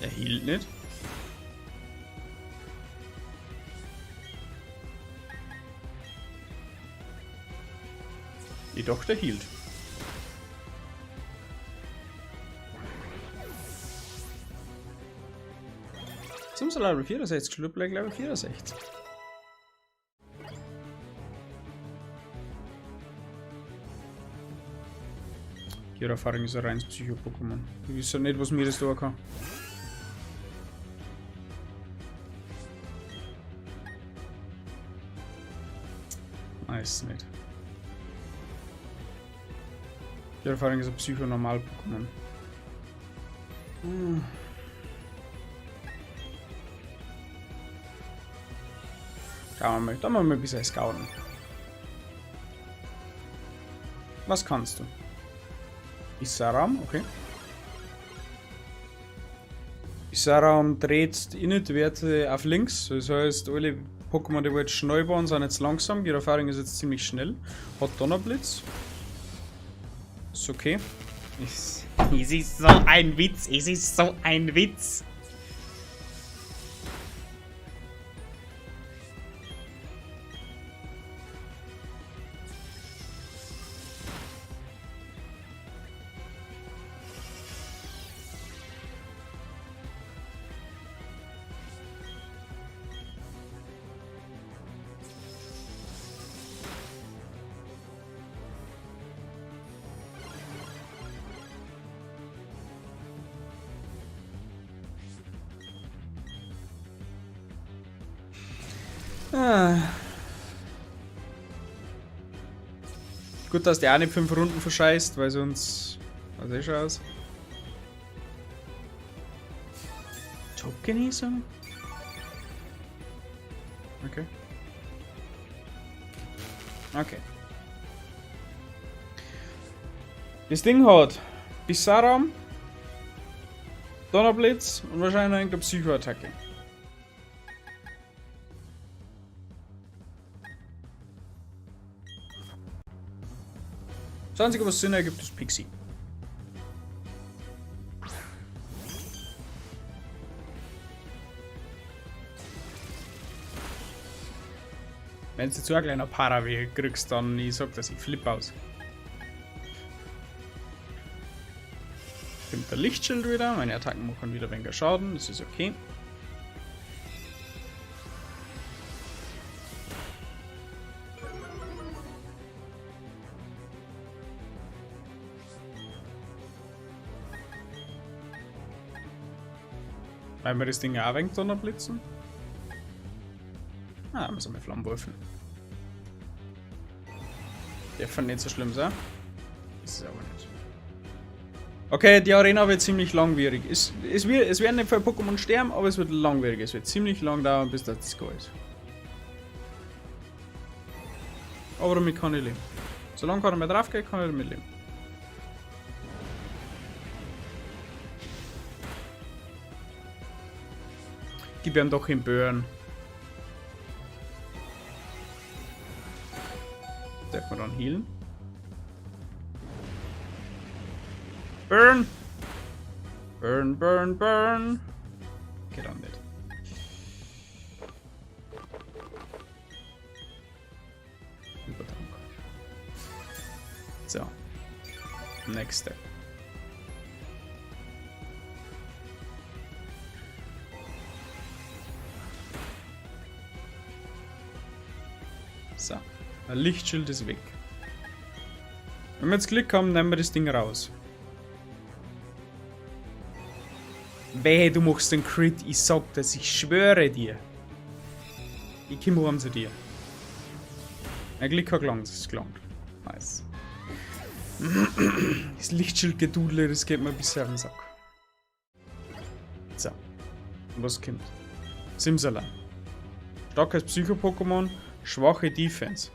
Er hielt nicht. Jedoch, der hielt. Simsala Level 64, Schlupleck Level 64. Girafaring ist ein reines Psycho-Pokémon. Ich weiß ja nicht, was mir das da kann. Weiß nicht. Girafaring ist ein Psycho-Normal-Pokémon. Schauen wir mal, da machen wir ein bisschen scouten. Was kannst du? Bisarraum, okay. Bisarraum dreht die Init-Werte auf links, das heißt, alle Pokémon, die jetzt schnell waren, sind jetzt langsam. Girafaring ist jetzt ziemlich schnell. Hat Donnerblitz. Ist okay. Es ist so ein Witz, es ist so ein Witz. Ah. Gut, dass der auch nicht 5 Runden verscheißt, weil sonst. Was eh schon aus. Top-Genesung? Okay. Okay. Das Ding hat Bisarraum, Donnerblitz und wahrscheinlich noch irgendeine Psychoattacke. Das Einzige, was Sinn ergibt, ist Pixie. Wenn du zu ein kleiner Paraweh kriegst, dann ich sag, dass ich flipp aus. Kommt der Lichtschild wieder, meine Attacken machen wieder weniger Schaden, das ist okay. Weil wir das Ding auch ein wenig Donnerblitzen. Ah, müssen wir Flammenwürfen. Der fand nicht so schlimm sein. Ist es aber nicht. Okay, die Arena wird ziemlich langwierig. Es werden nicht viele Pokémon sterben, aber es wird langwierig. Es wird ziemlich lang dauern, bis das go ist. Aber damit kann ich leben. Solange keiner mehr drauf geht, kann ich damit leben. Gib ihm doch den Burn. Darf man dann healen? Burn! Burn, burn, burn! Okay, dann nicht. Übertrank. So. Next step. So. Ein Lichtschild ist weg. Wenn wir jetzt Glück haben, nehmen wir das Ding raus. Wehe, du machst den Crit, ich sag das, ich schwöre dir. Ich komm heim zu dir. Ein Glück hat gelangt, es ist gelangt. Nice. Das Lichtschildgedudle, das geht mir bisher auf den Sack. So. Was kommt? Simsala. Starkes Psycho-Pokémon, schwache Defense.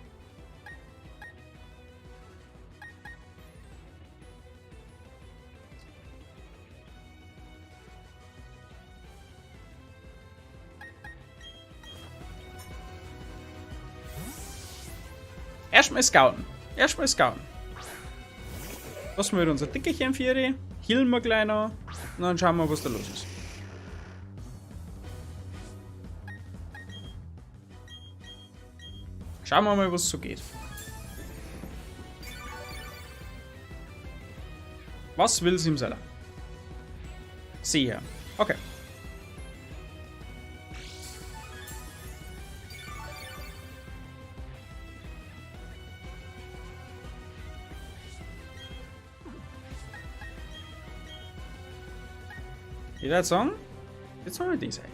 Erstmal scouten. Erstmal scouten. Lassen wir unser Dickerchen vieri, healen wir gleich noch und dann schauen wir, was da los ist. Schauen wir mal, was so geht. Was will Simsala? Seher. Okay. Ich würde sagen, jetzt haben wir das ein.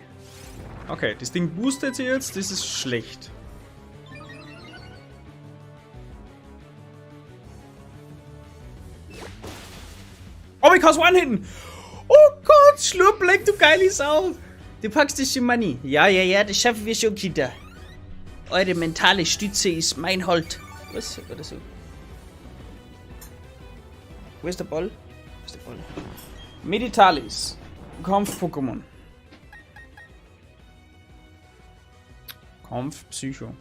Okay, das Ding boostet sich jetzt, das ist schlecht. Oh, ich kann's one-hitten! Oh Gott, Schlurpleck, du geile Sau! Du packst das schon, Manni. Ja, ja, ja, das schaffen wir schon, Kinder. Eure mentale Stütze ist mein Halt. Was? Oder so? Wo ist der Ball? Wo ist der Ball? Meditalis. Kampf-Pokémon. Kampf Psycho.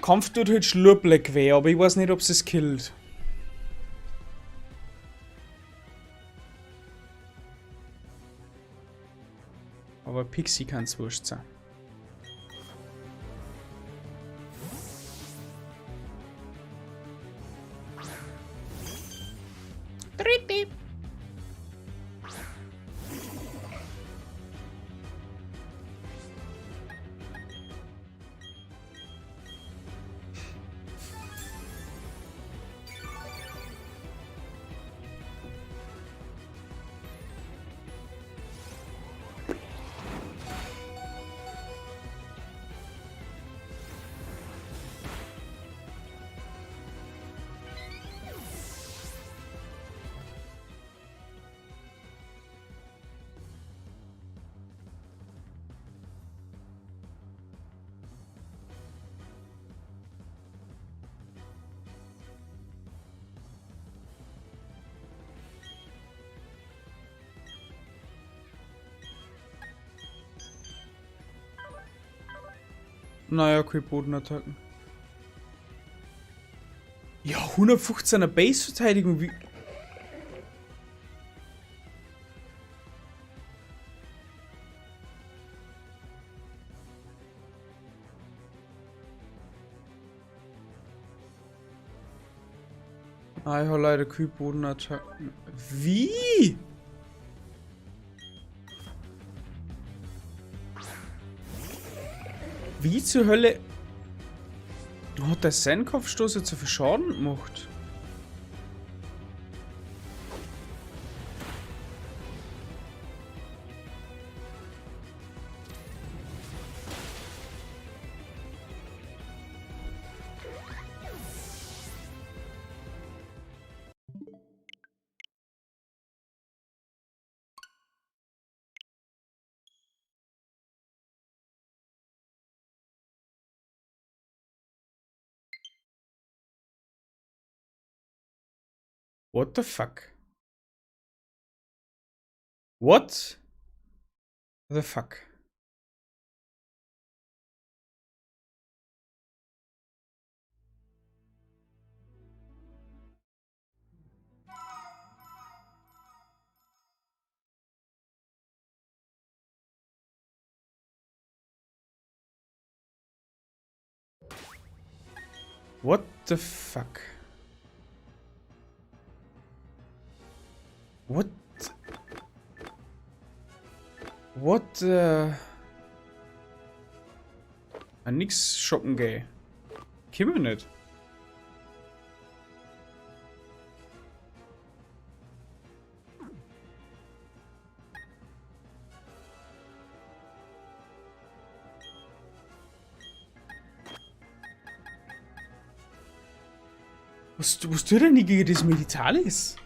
Kampf tut halt Schlurpleck weh, aber ich weiß nicht, ob es killt. Aber Pixie kann's wurscht sein. Dritte. Naja, okay, Bodenattacken. Ja, 115er Base-Verteidigung, wie... Ah, ich habe leider keine Bodenattacken. Wie? Wie zur Hölle hat der Zen-Kopfstoß jetzt so viel Schaden gemacht? What the fuck? What the fuck? What the fuck? What? What? Ah, nix shoppen geh. Können wir nicht. Was tut denn gegen das Meditalis?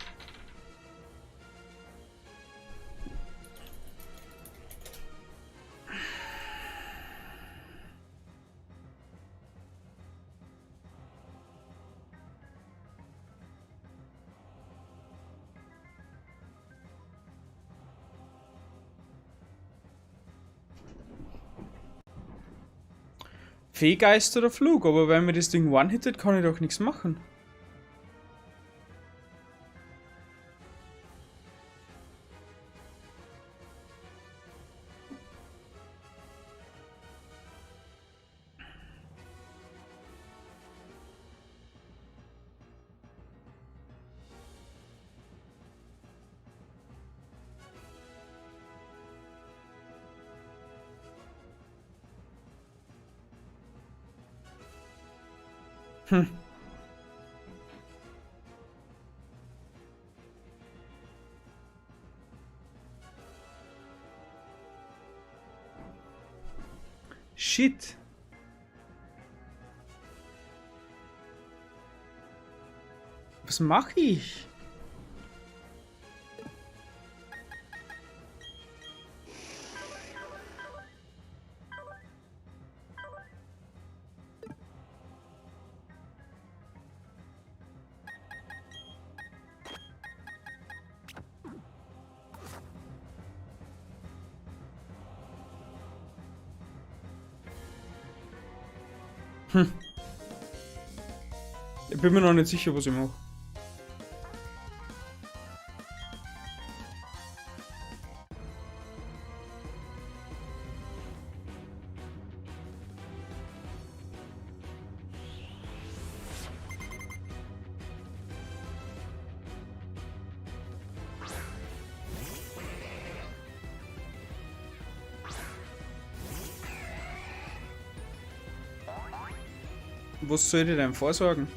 Feengeist oder Flug, aber wenn mir das Ding one-hittet, kann ich doch nichts machen. Shit. Was mach ich? Ich bin mir noch nicht sicher, was ich mache. Was soll ich denn vorsorgen?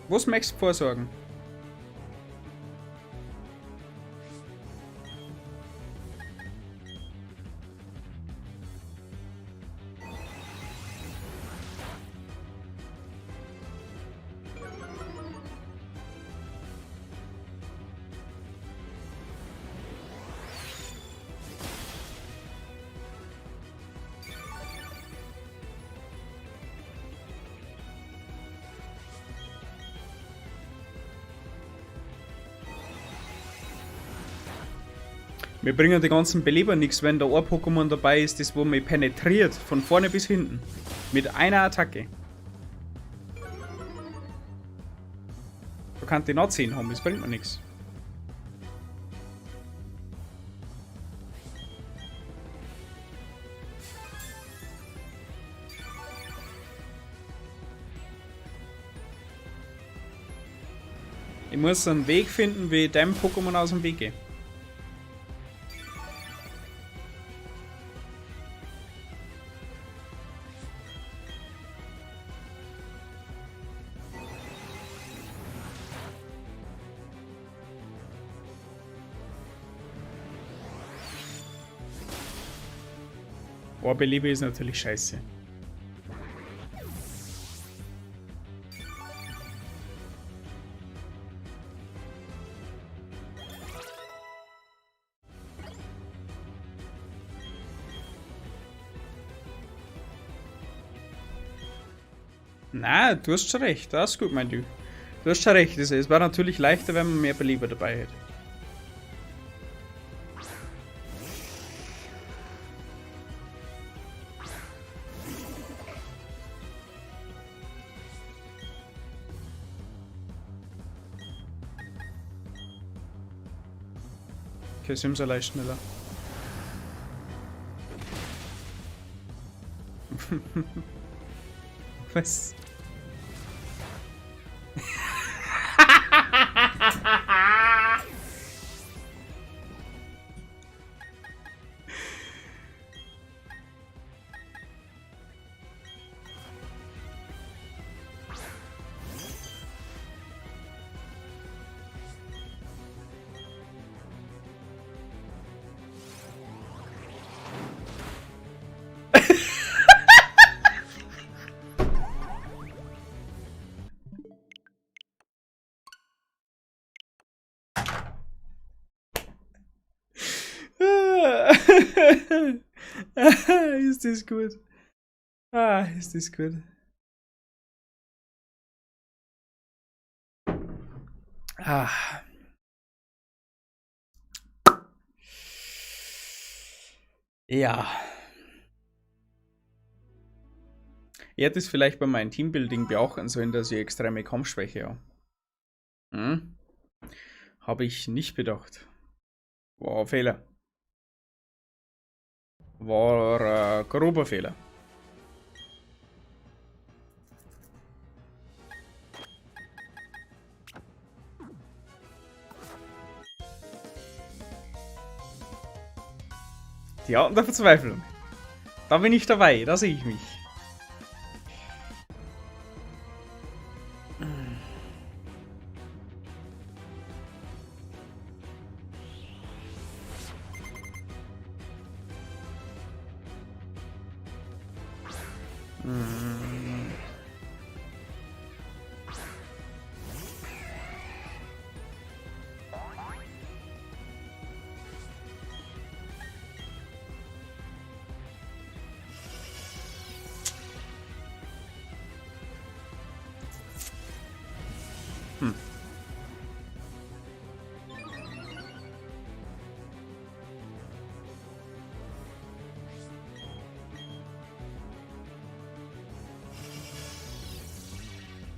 Was möchtest du vorsorgen? Mir bringen die ganzen Beleber nichts, wenn da ein Pokémon dabei ist, das wo mich penetriert, von vorne bis hinten. Mit einer Attacke. Da kann die noch 10 haben, das bringt mir nichts. Ich muss einen Weg finden, wie ich dem Pokémon aus dem Weg gehe. Oh, Belebe ist natürlich scheiße. Na, du hast schon recht. Das ist gut, mein Du. Du hast schon recht. Es war natürlich leichter, wenn man mehr Beleber dabei hätte. Okay, Simsalai ist schneller. Was? Ist das gut. Ah, ist das gut. Ah. Ja. Ich hätte es vielleicht bei meinem Teambuilding beachten sollen, dass ich extreme Kampfschwäche habe. Hm? Habe ich nicht bedacht. War ein Fehler. War ein grober Fehler. Die Arten der Verzweiflung. Da bin ich dabei, da sehe ich mich.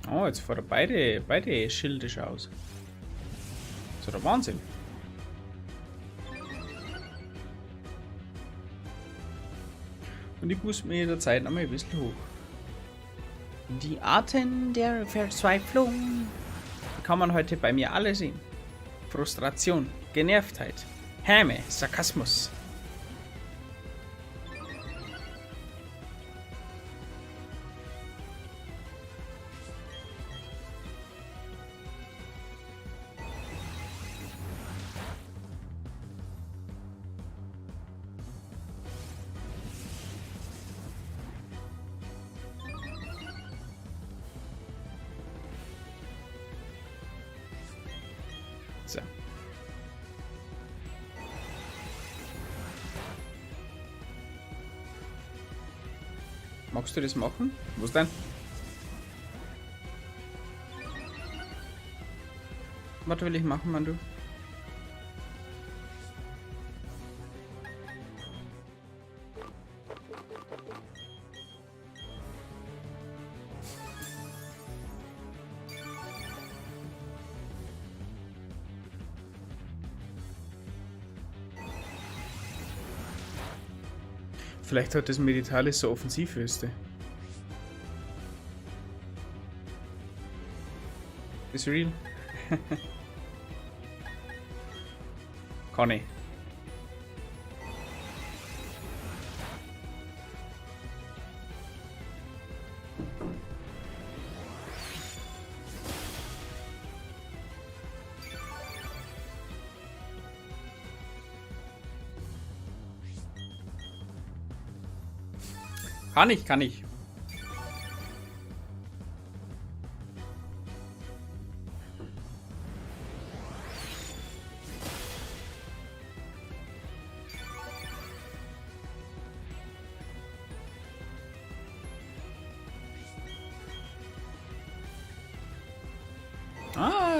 Oh, jetzt fahren beide Schilde schon aus. Das ist der Wahnsinn. Und ich booste mir jederzeit noch mal ein bisschen hoch. Die Arten der Verzweiflung kann man heute bei mir alle sehen. Frustration, Genervtheit, Häme, Sarkasmus. So. Magst du das machen? Was denn? Was will ich machen, Mann, du? Vielleicht hat das Meditalis so offensiv ist. Ist real? Kann ich. Kann ich, kann ich.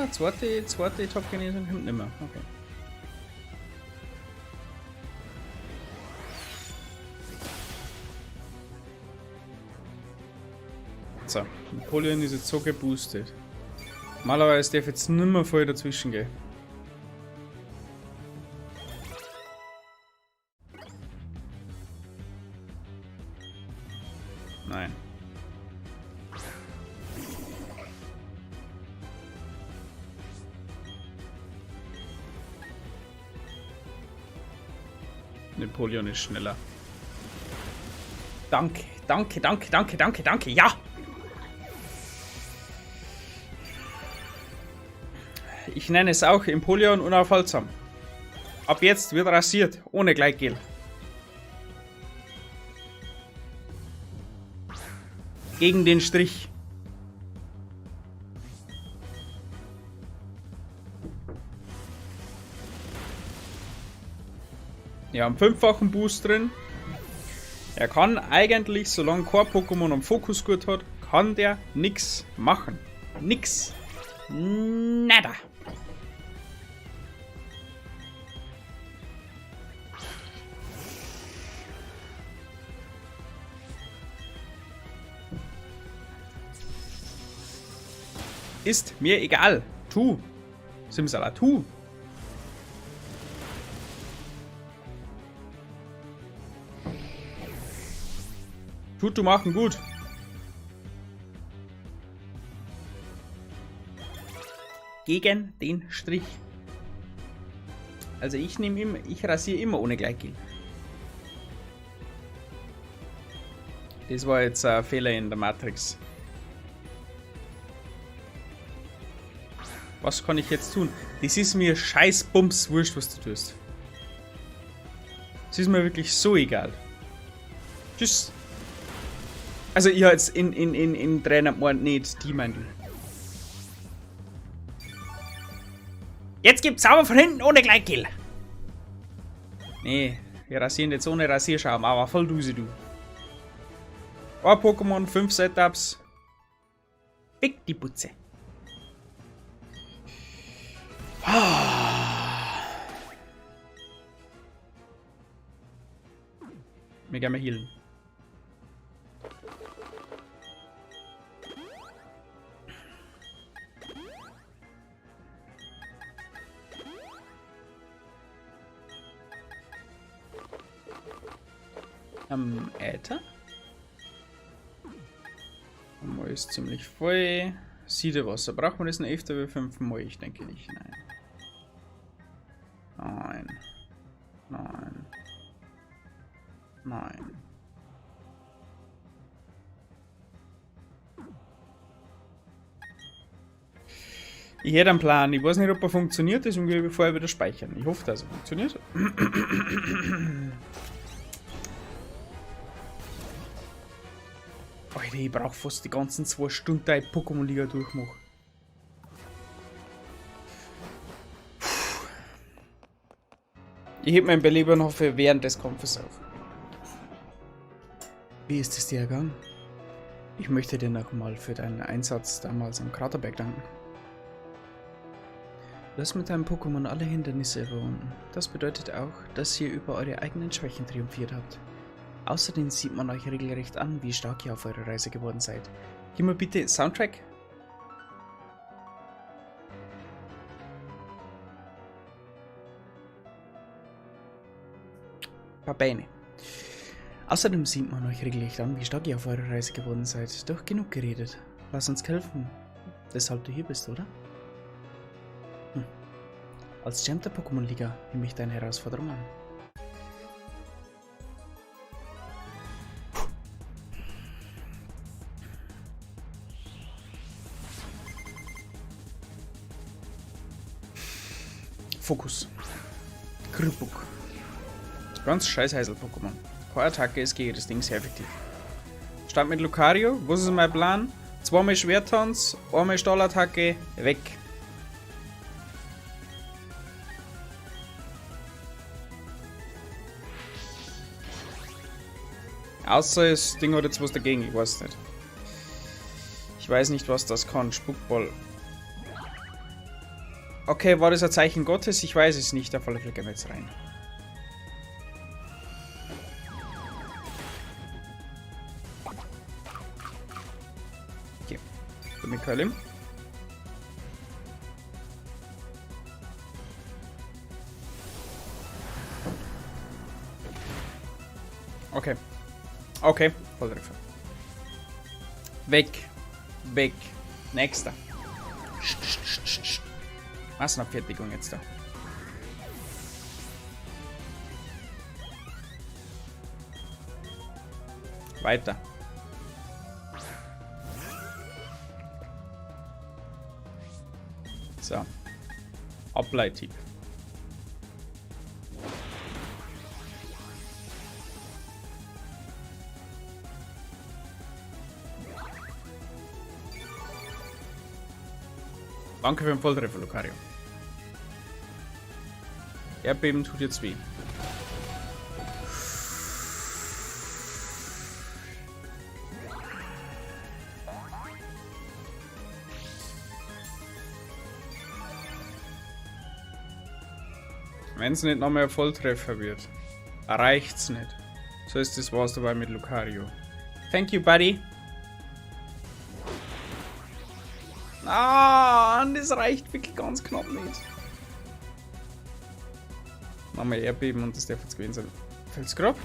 Ah, zweite Top-Genesung kommt nimmer. Okay. So, Empoleon ist jetzt so geboostet. Normalerweise darf jetzt nimmer voll dazwischen gehen. Nein. Napoleon ist schneller. Danke, danke, danke, danke, danke, danke, ja! Ich nenne es auch Empoleon unaufhaltsam. Ab jetzt wird rasiert, ohne Gleitgel. Gegen den Strich. Wir haben 5-fachen Boost drin. Er kann eigentlich, solange kein Pokémon am Fokusgurt hat, kann der nix machen. Nix. Nada. Ist mir egal. Tu. Simsala, tu. Tut du machen gut. Gegen den Strich. Also ich nehme immer, ich rasiere immer ohne Gleitgel. Das war jetzt ein Fehler in der Matrix. Was kann ich jetzt tun? Das ist mir scheiß Bums wurscht, was du tust. Das ist mir wirklich so egal. Tschüss. Also ich hab jetzt in Trainer gemeint, nicht die meint. Jetzt gibt's Zauber von hinten ohne Gleitgel. Nee, wir rasieren jetzt ohne Rasierschaum, aber voll Duse, du. Ein Pokémon, 5 Setups. Fick die Putze. Wir gehen mal healen. Äther. Mal ist ziemlich voll. Siedewasser. Braucht man das in FW5 mal? Ich denke nicht. Nein. Nein. Nein. Nein. Ich hätte einen Plan. Ich weiß nicht, ob er funktioniert, deswegen will ich vorher wieder speichern. Ich hoffe, dass er funktioniert. Alter, ich brauch fast die ganzen 2 Stunden, die ich Pokémon-Liga durchmache. Ich heb meinen Beleber noch für während des Kampfes auf. Wie ist es dir ergangen? Ich möchte dir nochmal für deinen Einsatz damals am Kraterberg danken. Du hast mit deinem Pokémon alle Hindernisse überwunden. Das bedeutet auch, dass ihr über eure eigenen Schwächen triumphiert habt. Außerdem sieht man euch regelrecht an, wie stark ihr auf eurer Reise geworden seid. Gib mir bitte Soundtrack. Va bene. Außerdem sieht man euch regelrecht an, wie stark ihr auf eurer Reise geworden seid. Doch genug geredet. Lass uns helfen, weshalb du hier bist, oder? Als Champ der Pokémon-Liga nehme ich deine Herausforderung an. Fokus. Krupuk. Ganz scheiß Heisel-Pokémon. Keine Attacke ist gegen das Ding sehr effektiv. Start mit Lucario. Was ist mein Plan? 2-mal Schwerttanz, 1-mal Stahlattacke, weg. Außer das Ding hat jetzt was dagegen, ich weiß nicht. Ich weiß nicht, was das kann. Spuckball. Okay, war das ein Zeichen Gottes? Ich weiß es nicht. Auf alle Fälle gehen wir jetzt rein. Okay. Michael. Okay. Okay, Volltreffer. Weg. Weg. Nächster. Massenabfertigung jetzt da. Weiter. So. Ableithieb. Danke für den Volltreffer, Lucario. Erdbeben tut jetzt weh. Wenn es nicht noch mehr Volltreffer wird, reicht's nicht. So ist das war's dabei mit Lucario. Thank you, buddy. Ah, das reicht wirklich ganz knapp nicht. Machen wir Erdbeben und das darf jetzt gewesen sein. Felsgrab?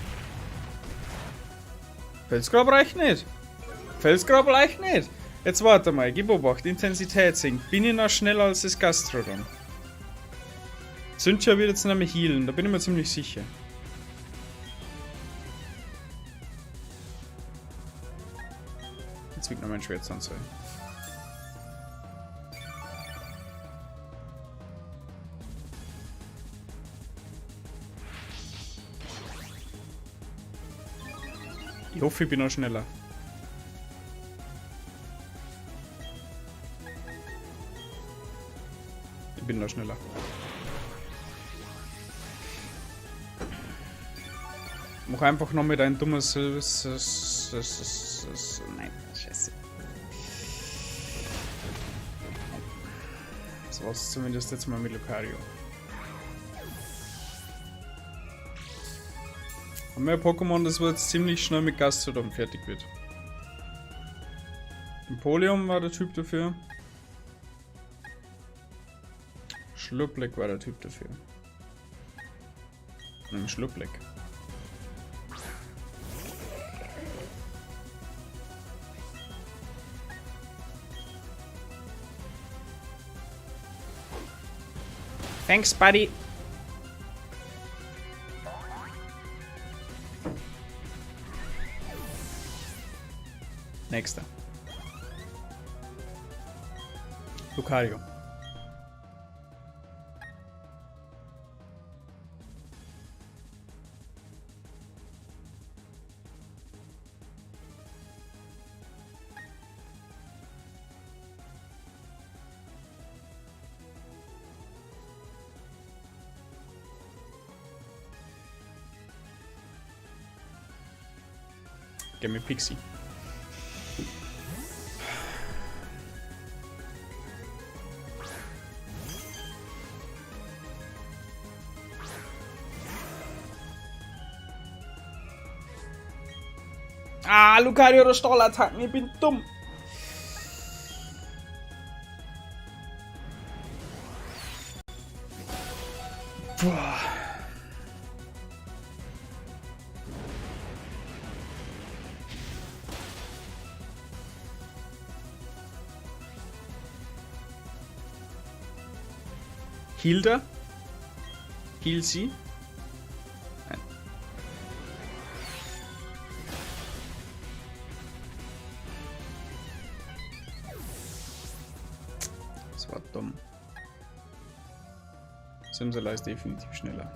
Felsgrab reicht nicht. Felsgrab reicht nicht. Jetzt warte mal, gib Obacht, Intensität sinkt. Bin ich noch schneller als das Gastrodon? Cynthia wird jetzt nämlich healen, da bin ich mir ziemlich sicher. Jetzt wiegt noch mein Schwert an. Ich hoffe, ich bin noch schneller. Ich bin noch schneller. Mach einfach noch mit ein dummes... Nein, scheiße. Das war's zumindest jetzt mal mit Lucario. Haben wir ein Pokémon, das jetzt ziemlich schnell mit Gastrodon fertig wird. Empoleon war der Typ dafür. Schlupleck war der Typ dafür. Ein Schlupleck. Thanks, buddy. Nächster. Lucario. Gib mir Pixie. Ah, Lucario oder Stahlattacken, ich bin dumm. Boah. Hilda? Heal sie? Nein. Das war dumm. Simsala ist definitiv schneller.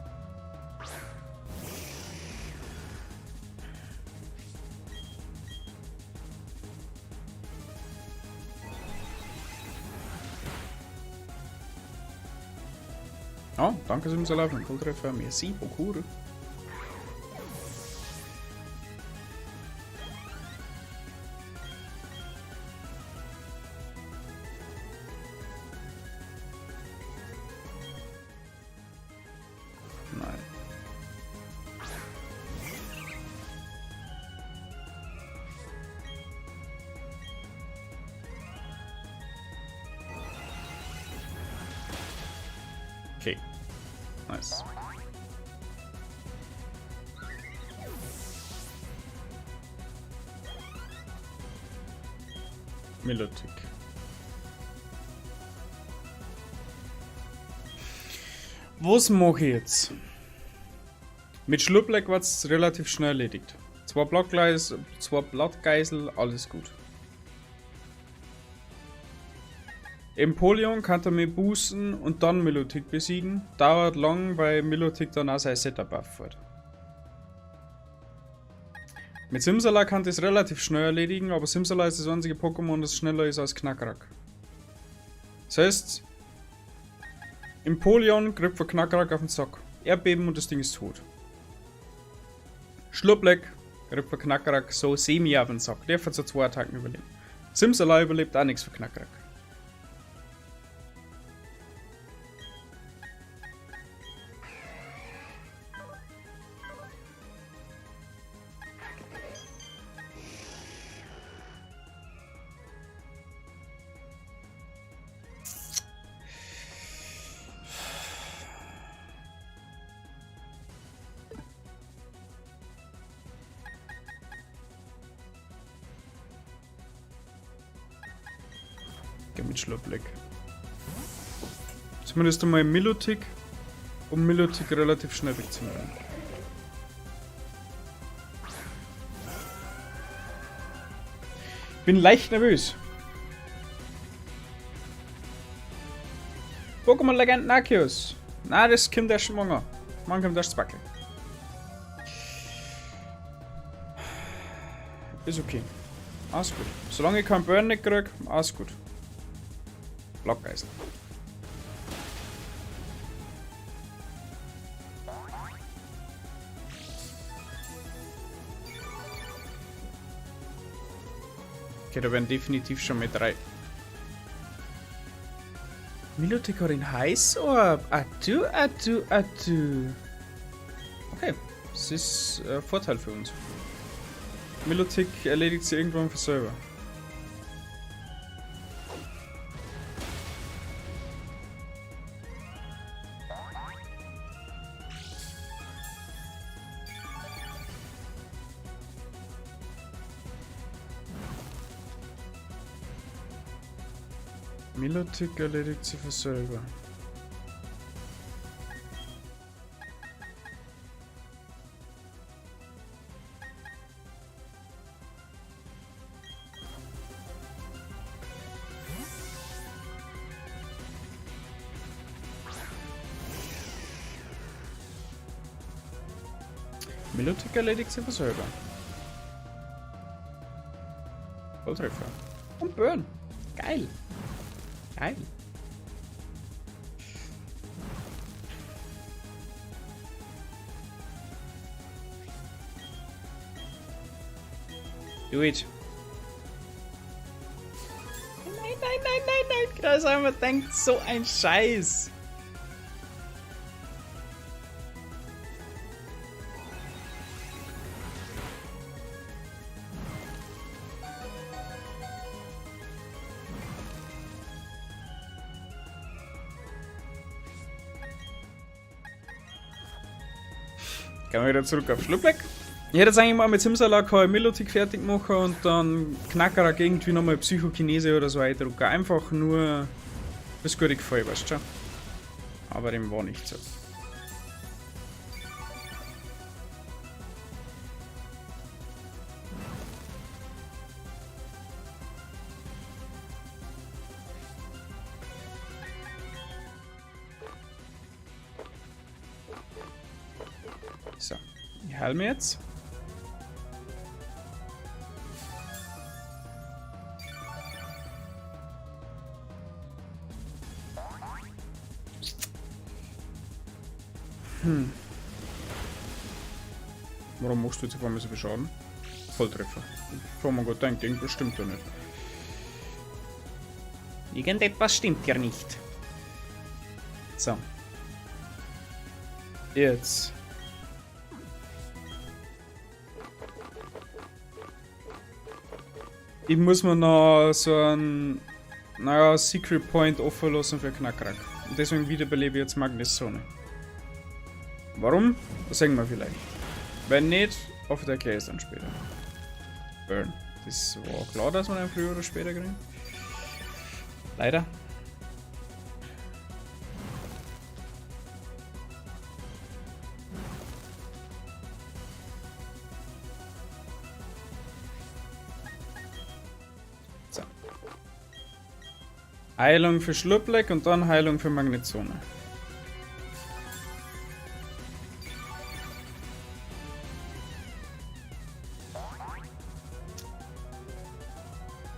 Oh, danke Simsala für den Volltreffer. Merci beaucoup. Nice. Milotic. Was mache ich jetzt? Mit Schlupleck war es relativ schnell erledigt. Zwei Blattgeisel, alles gut. Empoleon kann er mir boosten und dann Milotic besiegen. Dauert lang, weil Milotic dann auch sein Setup auffällt. Mit Simsala kann das relativ schnell erledigen, aber Simsala ist das einzige Pokémon, das schneller ist als Knakrack. Das heißt, Empoleon kriegt von Knakrack auf den Sack. Erdbeben und das Ding ist tot. Schlupleck kriegt von Knakrack so semi auf den Sack. Der wird so 2 Attacken überleben. Simsala überlebt auch nichts für Knakrack. Mit Schlupleck. Zumindest einmal Milotic, um Milotic relativ schnell wegzunehmen. Bin leicht nervös. Pokémon Legenden Arceus. Na, das kommt erst morgen. Morgen kommt erst Zwackel. Ist okay. Alles gut. Solange ich keinen Burn nicht krieg, alles gut. Blockgeisel. Okay, da werden definitiv schon mit 3. Milotic hat den Heißorb. Adu, adu, adu. Okay, das ist ein Vorteil für uns. Milotic erledigt sie irgendwann für selber. Milotic erledigt sie für selber. Milotic erledigt sie für selber. Volltreffer. Und Burn. Geil. Geil. Do it. Nein, nein, nein, nein, nein. Grasheimer denkt so ein Scheiß. Gehen wir wieder zurück auf Schlupleck. Ich hätte jetzt eigentlich mal mit Simsala keine Milotic fertig machen und dann Knakrack irgendwie nochmal Psychokinese oder so eindrucken. Einfach nur das gute Gefallen, weißt du schon. Aber dem war nicht so. So, ich heile mir jetzt. Warum machst du jetzt auf einmal so viel Schaden? Volltreffer. Ich hab mir gerade gedacht, irgendwas stimmt da nicht. Irgendetwas stimmt hier nicht. So. Jetzt. Ich muss mir noch so einen, naja, Secret Point offen lassen für Knakrack. Und deswegen wiederbelebe ich jetzt Magnezone. Warum? Das sehen wir vielleicht. Wenn nicht, oft erkläre ich es dann später. Burn. Das war klar, dass wir den früher oder später kriegen. Leider. So. Heilung für Schlupleck und dann Heilung für Magnezone.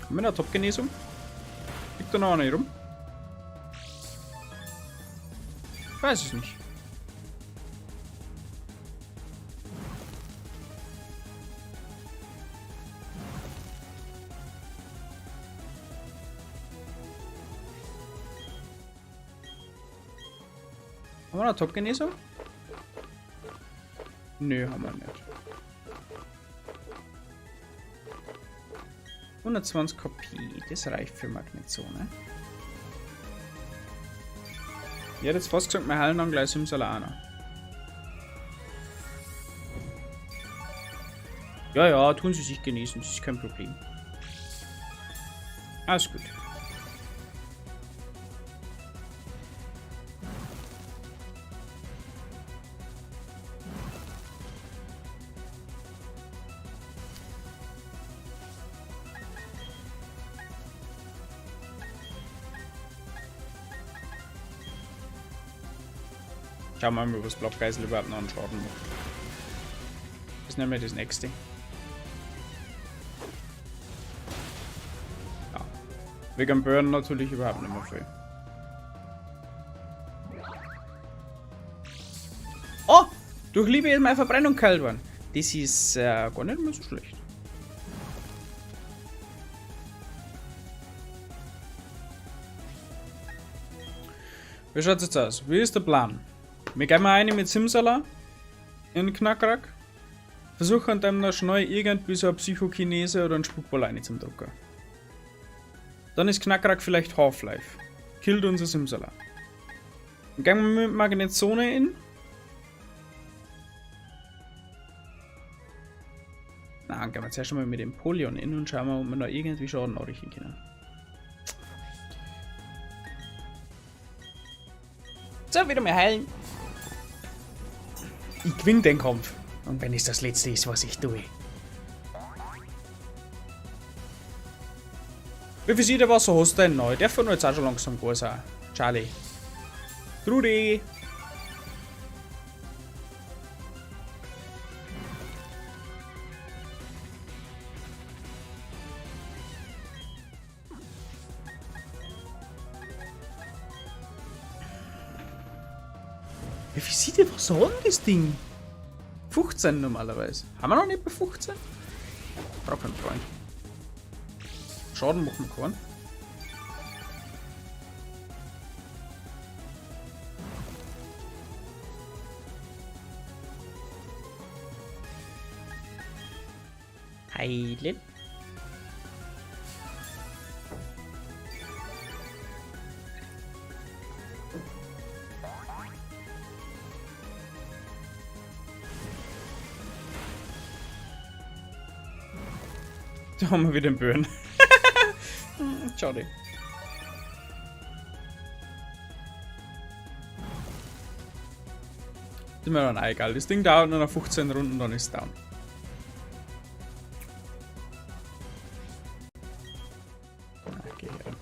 Haben wir eine Top-Genesung? Liegt da noch eine rum? Ich weiß es nicht. Haben wir eine Top-Genesung? Nö, haben wir nicht. 120 Kopie, das reicht für Magnezone. Ich hätte jetzt fast gesagt, wir heilen dann gleich Simsalana. Ja, ja, tun Sie sich genießen, das ist kein Problem. Alles gut. Schauen wir mal, was Blockgeisel überhaupt noch einen Schaden macht. Das ist nämlich das nächste. Ja. Wegen Burn natürlich überhaupt nicht mehr viel. Oh! Durch Liebe ist meine Verbrennung geheilt worden. Das ist gar nicht mehr so schlecht. Wie schaut's jetzt aus? Wie ist der Plan? Wir gehen mal eine mit Simsala in Knakrack. Versuchen dann noch schnell irgendwie so eine Psychokinese oder einen Spukball rein zum Drucker. Dann ist Knakrack vielleicht Half-Life. Killt unser Simsala. Dann gehen wir mit Magnezone in. Na, dann gehen wir zuerst mal mit dem Empoleon in und schauen mal, ob wir da irgendwie Schaden anrichten können. So, wieder mehr heilen. Ich gewinne den Kampf. Und wenn es das Letzte ist, was ich tue. Wie viel Sieder Wasser hast du denn noch? Der von jetzt auch schon langsam groß sein. Charlie. Trudi. Wie viel sieht denn was an, das Ding? 15 normalerweise. Haben wir noch nicht bei 15? Brauch keinen Freund. Schaden machen wir keinen. Heilen. Da haben wir wieder den Burn. Schade. Ist mir dann auch egal. Das Ding dauert nur noch 15 Runden, dann ist es down. Okay, ja.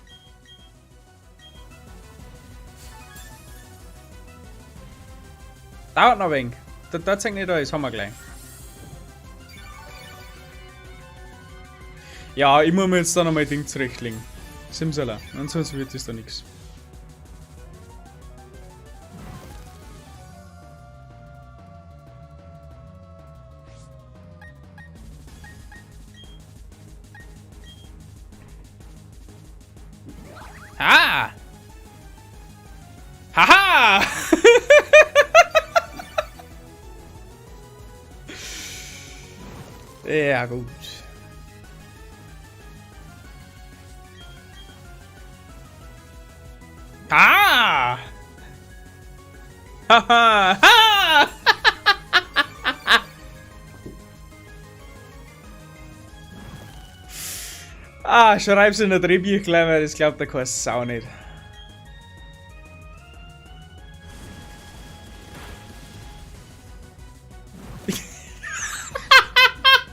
Dauert noch ein wenig. Da zeigt nicht alles, haben wir gleich. Ja, ich muss mir jetzt da noch mein Ding zurechtlegen. Simsala, ansonsten wird das da nix. Ah! Haha! Ja, gut. Ah! Haha! Ha! Ah, schreib's in der Drehbüchlein, weil das glaubt der keine Sau nicht.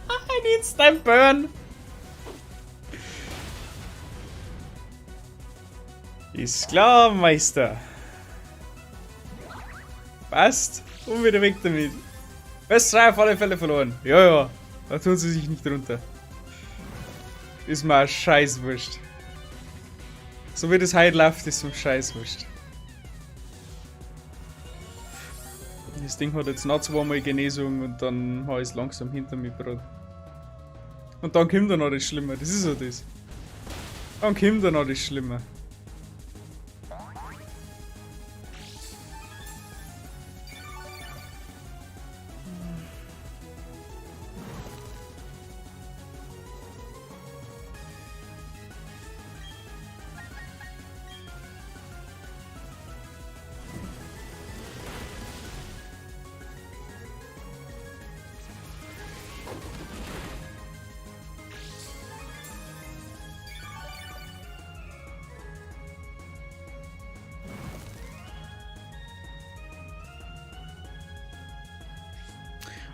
Ein Instant Burn. Ist klar, Meister. Passt. Und wieder weg damit. Best 3 auf alle Fälle verloren. Ja, ja. Da tun sie sich nicht runter. Ist mir scheißwurscht. So wie das heute läuft, ist mir scheißwurscht. Das Ding hat jetzt noch zweimal Genesung und dann habe ich es langsam hinter mir gerade. Und dann kommt dann noch das Schlimme, das ist ja das. Dann kommt dann noch das Schlimme.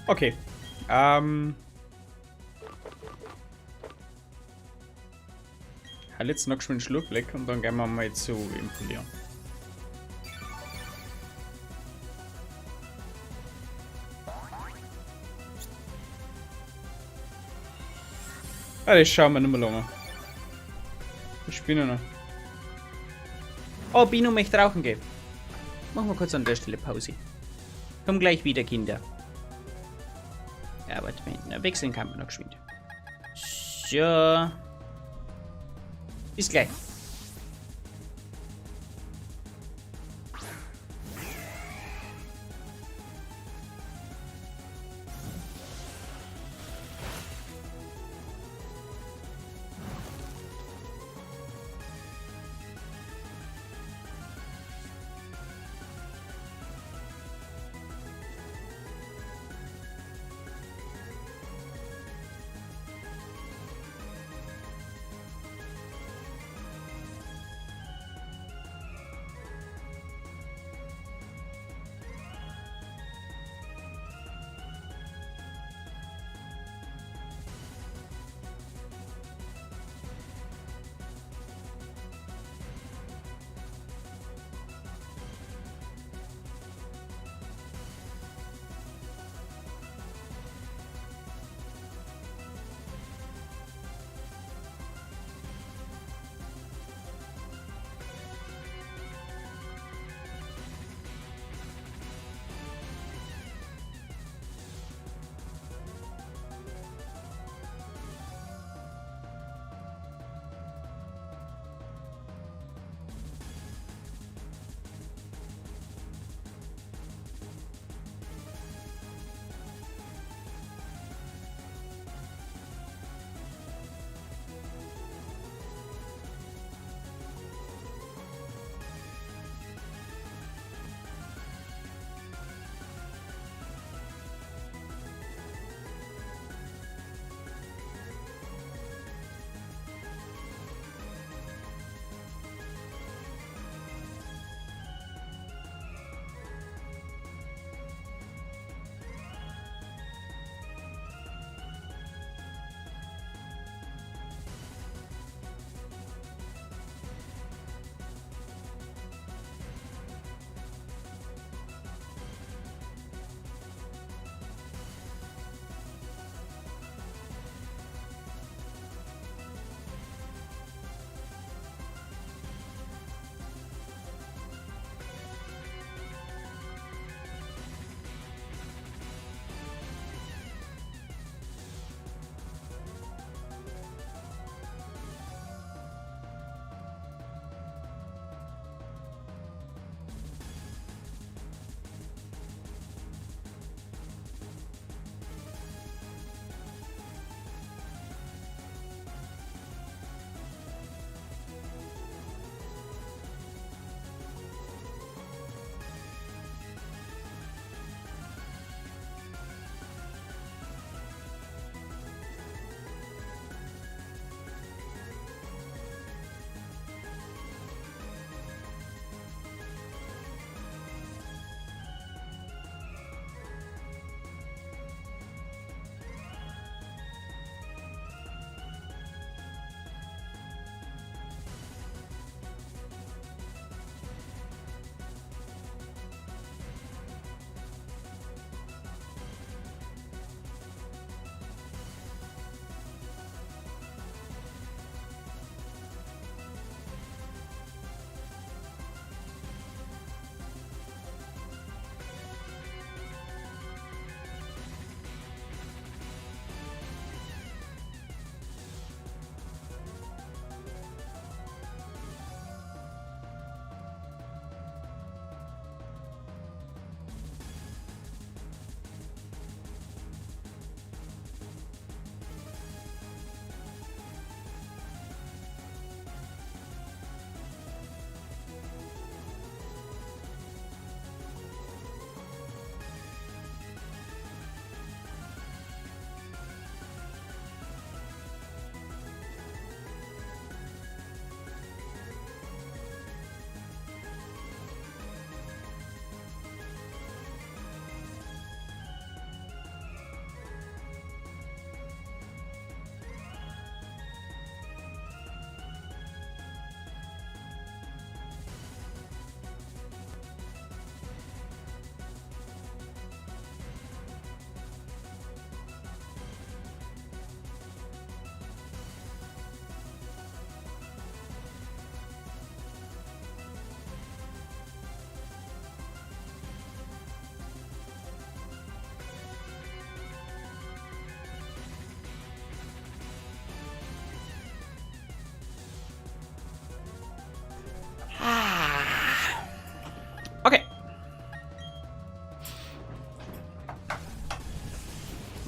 Okay. Halt jetzt noch geschwind einen Schluck weg und dann gehen wir mal zu Empoleon. Ah, das schauen wir nicht mehr lange. Ich spinne noch. Oh, Bino möchte rauchen gehen. Machen wir kurz an der Stelle Pause. Komm gleich wieder, Kinder. Ja, warte mal. Na, wechseln kann man noch geschwind. So. Bis gleich.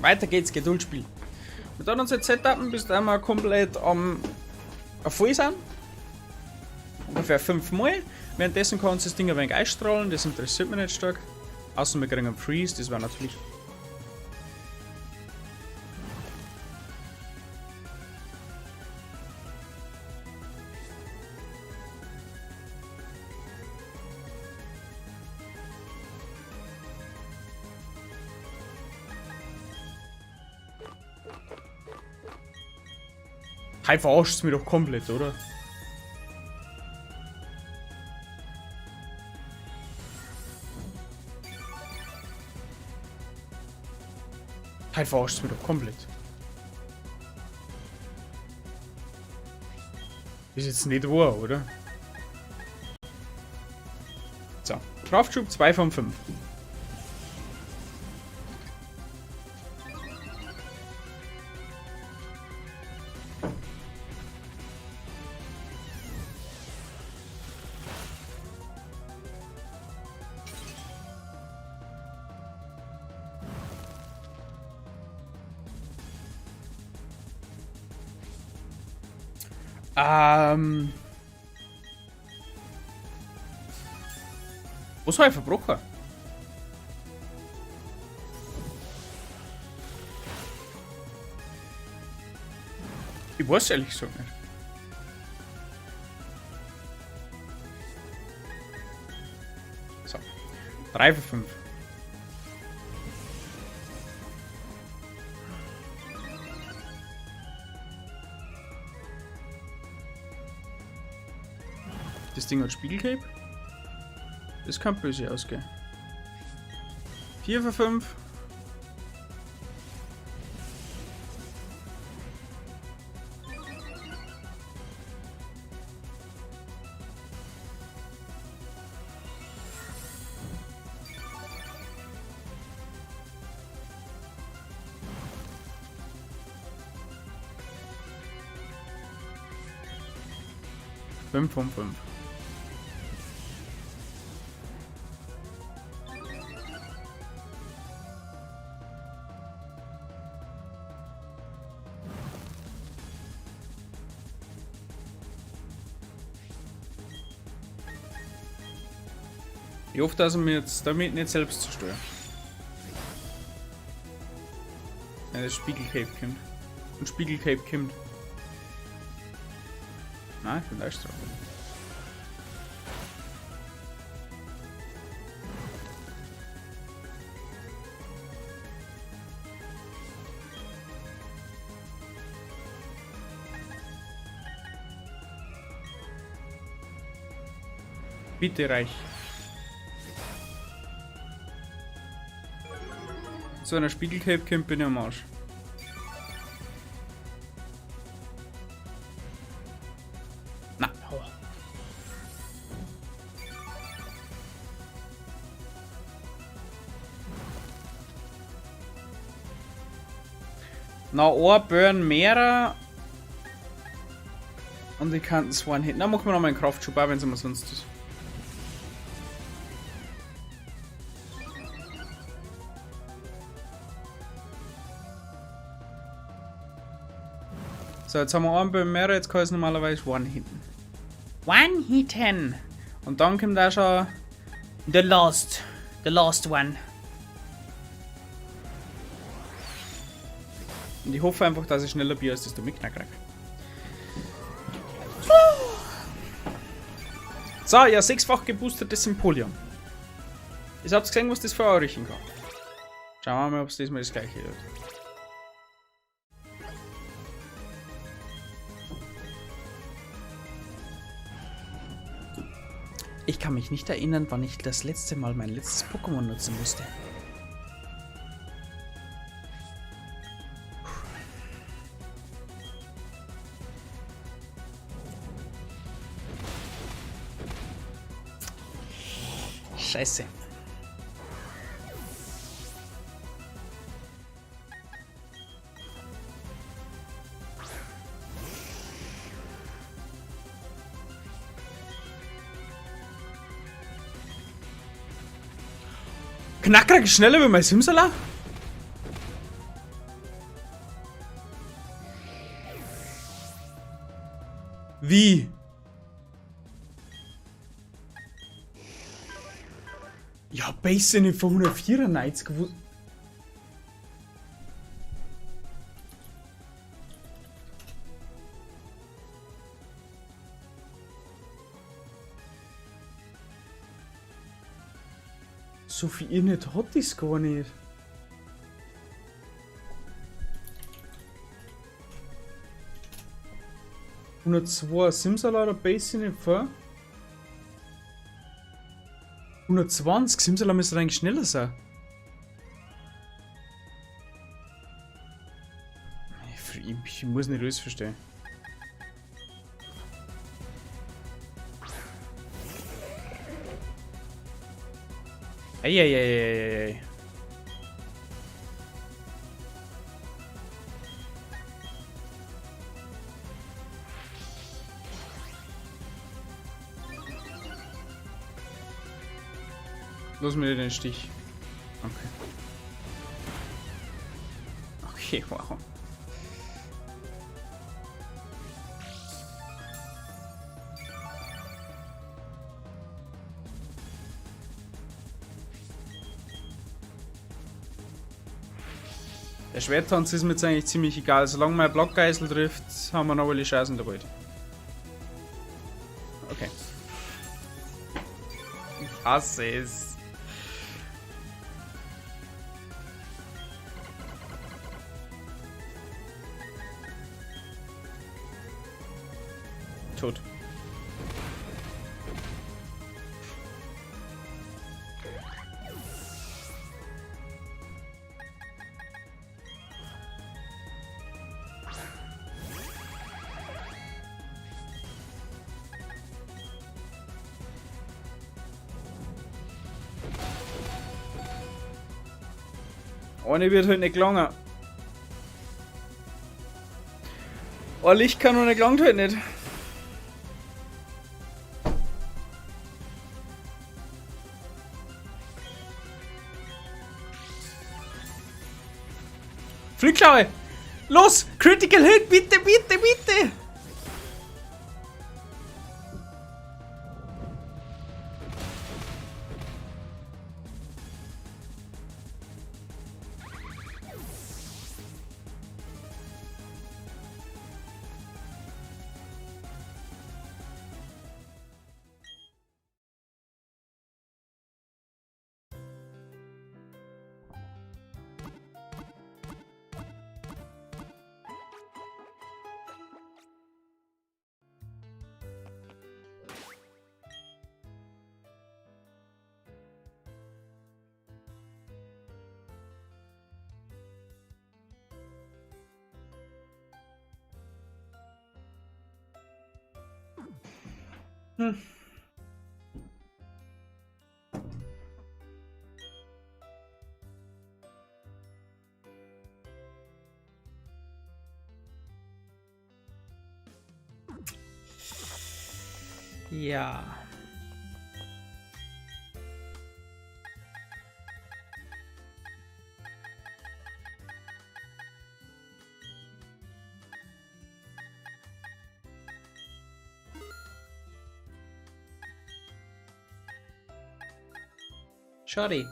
Weiter geht's, Geduldspiel. Wir tun uns jetzt setupen, bis da wir komplett am voll sind. Ungefähr 5 Mal. Währenddessen kann uns das Ding ein wenig einstrahlen, das interessiert mich nicht stark. Außer wir kriegen einen Freeze, das wäre natürlich. Hey, verarscht's mich doch komplett, oder? Hey, verarscht's mich doch komplett. Ist jetzt nicht wahr, oder? So, Kraftschub 2 von 5. Was habe ich verbrochen? Ich weiß ehrlich gesagt nicht. So. 3 von 5. Das Ding hat Spiegelcape. Das kann böse ausgehen. 4 von 5. Fünf von 5. Ich hoffe, dass ich mir jetzt damit nicht selbst zerstöre. Ja, das Spiegelcape kommt. Und Spiegelcape kommt. Nein, ich bin leicht drauf. Bitte reich. Zu einer Spiegelcape kommt, bin ich am Arsch. Na, hau. Na, ein Burn mehrer. Und ich kann es one hit. Na, machen wir noch mal einen Kraftschub, auch wenn es umsonst ist. So, jetzt haben wir einen Burn mehr, jetzt kann ich es normalerweise one-hitten. One-hitten! Und dann kommt auch schon the last one. Und ich hoffe einfach, dass ich schneller bin, als das du mitknack krieg. So, ja, 6-fach geboostetes Sympoleon. Ihr habt gesehen, was das für anrichten kann. Schauen wir mal, ob es diesmal das gleiche wird. Ich kann mich nicht erinnern, wann ich das letzte Mal mein letztes Pokémon nutzen musste. Scheiße. Knackrig schneller wie mein Simsala? Wie? Ja, Base von 194. Wo so viel ihr nicht hat, ist gar nicht. 102 Simsala Base nicht vor. 120, Simsala müsste eigentlich schneller sein. Ich muss nicht alles verstehen. Eieieiei. Los mir den Stich. Okay. Okay, wow. Der Schwerttanz ist mir jetzt eigentlich ziemlich egal. Solange mein Blockgeißel trifft, haben wir noch alle Chancen der Welt. Okay. Ich hasse es. Tot. Eine wird halt nicht gelangen. Ein Lichtkanone gelangt halt nicht. Flugklaue! Los! Critical Hit! Bitte, bitte, bitte! Hm. Ja. Schade.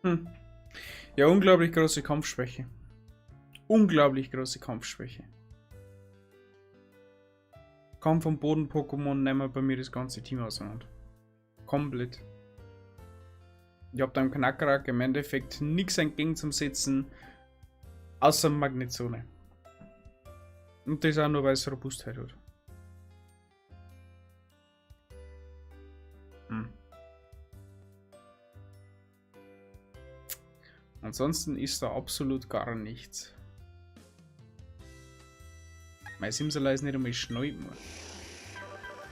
Hm. Ja, unglaublich große Kampfschwäche. Unglaublich große Kampfschwäche. Kampf vom Boden-Pokémon nehmen wir bei mir das ganze Team auseinander. Komplett. Ich hab da im Knakrack im Endeffekt nichts entgegen zum Setzen, außer Magnetzone. Und das auch nur, weil es Robustheit hat. Hm. Ansonsten ist da absolut gar nichts. Mein Simsala ist nicht einmal schnell gemacht.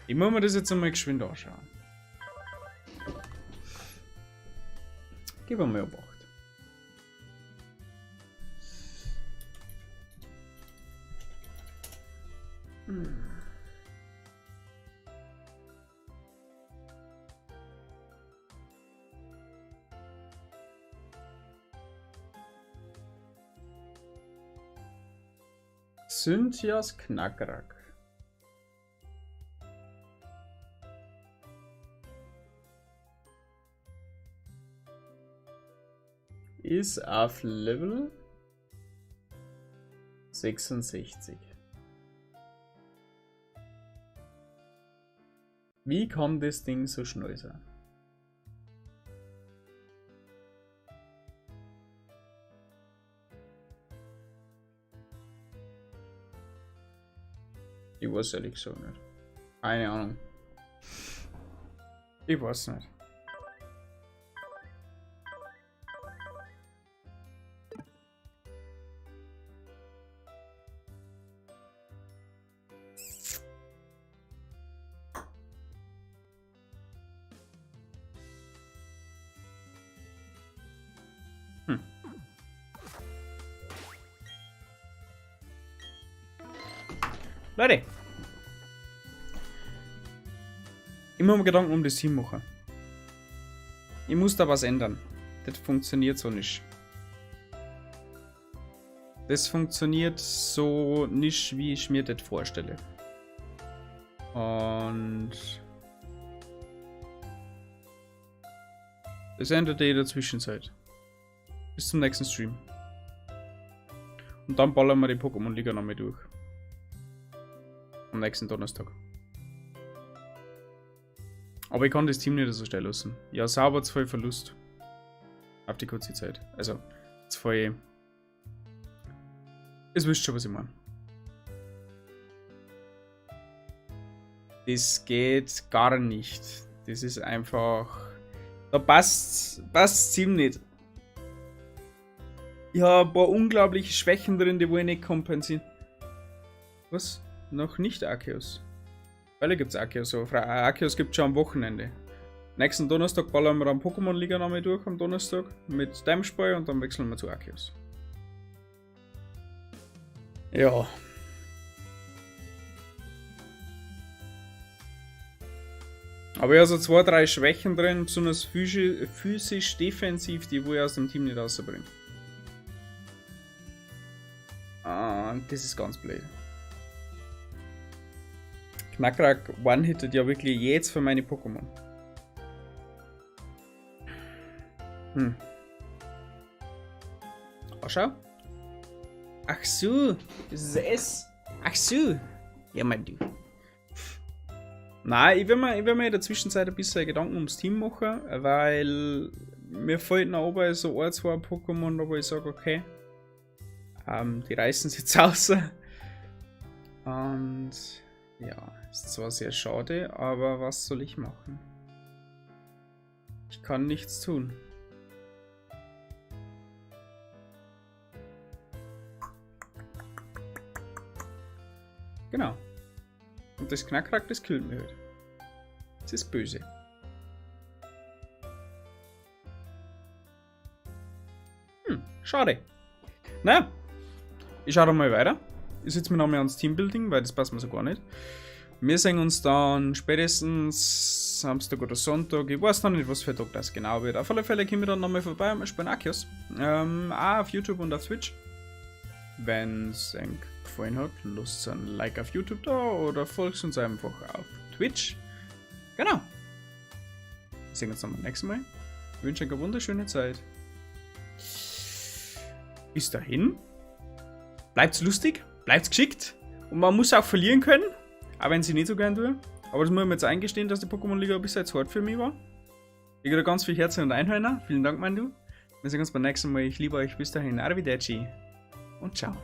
Ich muss mir das jetzt einmal geschwind anschauen. Gib mal Obacht. Cynthias Knakrack. Ist auf Level 66. Wie kann das Ding so schnell sein? Ich weiß ehrlich gesagt nicht. Keine Ahnung. Ich weiß nicht. Leute, ich muss mir Gedanken um das Team machen. Ich muss da was ändern. Das funktioniert so nicht. Das funktioniert so nicht, wie ich mir das vorstelle. Und das ändert in der Zwischenzeit. Bis zum nächsten Stream. Und dann ballern wir die Pokémon-Liga nochmal durch. Am nächsten Donnerstag. Aber ich kann das Team nicht so schnell lassen. Ja, sauber 2 Verlust. Auf die kurze Zeit. Also, 2. Ihr wisst schon, was ich meine. Das geht gar nicht. Das ist einfach. Da passt's ziemlich nicht. Ich habe ein paar unglaubliche Schwächen drin, die wollen ich nicht kompensieren. Was? Noch nicht Arceus. Weil gibt's Arceus so. Arceus gibt's schon am Wochenende. Nächsten Donnerstag ballern wir am Pokémon-Liga nochmal durch am Donnerstag mit dem Spiel und dann wechseln wir zu Arceus. Ja. Aber ich habe so 2, 3 Schwächen drin, besonders physisch, defensiv, die wo ich aus dem Team nicht rausbringe. Ah, das ist ganz blöd. Knakrack one-hittet ja wirklich jetzt für meine Pokémon. Oh, schau. Ach so, das ist ein S. Ach so. Ja, mein Du. Nein, ich will mir in der Zwischenzeit ein bisschen Gedanken ums Team machen, weil mir fällt noch oben so ein, zwei Pokémon, wo ich sage, okay, die reißen sich jetzt raus. Und ja, ist zwar sehr schade, aber was soll ich machen? Ich kann nichts tun. Genau. Und das Knakrack, das killt mir halt. Das ist böse. Schade. Naja, ich schaue mal weiter. Ich setze mich nochmal ans Teambuilding, weil das passt mir so gar nicht. Wir sehen uns dann spätestens Samstag oder Sonntag. Ich weiß noch nicht, was für ein Tag das genau wird. Auf alle Fälle kommen wir dann nochmal vorbei und wir spielen Arceus. Auch auf YouTube und auf Twitch. Wenn's euch gefallen hat, lasst ein Like auf YouTube da oder folgt uns einfach auf Twitch. Genau. Wir sehen uns dann beim nächsten Mal. Ich wünsche euch eine wunderschöne Zeit. Bis dahin. Bleibt's lustig, bleibt's geschickt. Und man muss auch verlieren können, auch wenn sie nicht so gern tue. Aber das muss ich mir jetzt eingestehen, dass die Pokémon-Liga bis jetzt hart für mich war. Ich kriege ganz viel Herzen und Einhörner. Vielen Dank, Mandu. Wir sehen uns beim nächsten Mal. Ich liebe euch. Bis dahin. Arrivederci. Und ciao.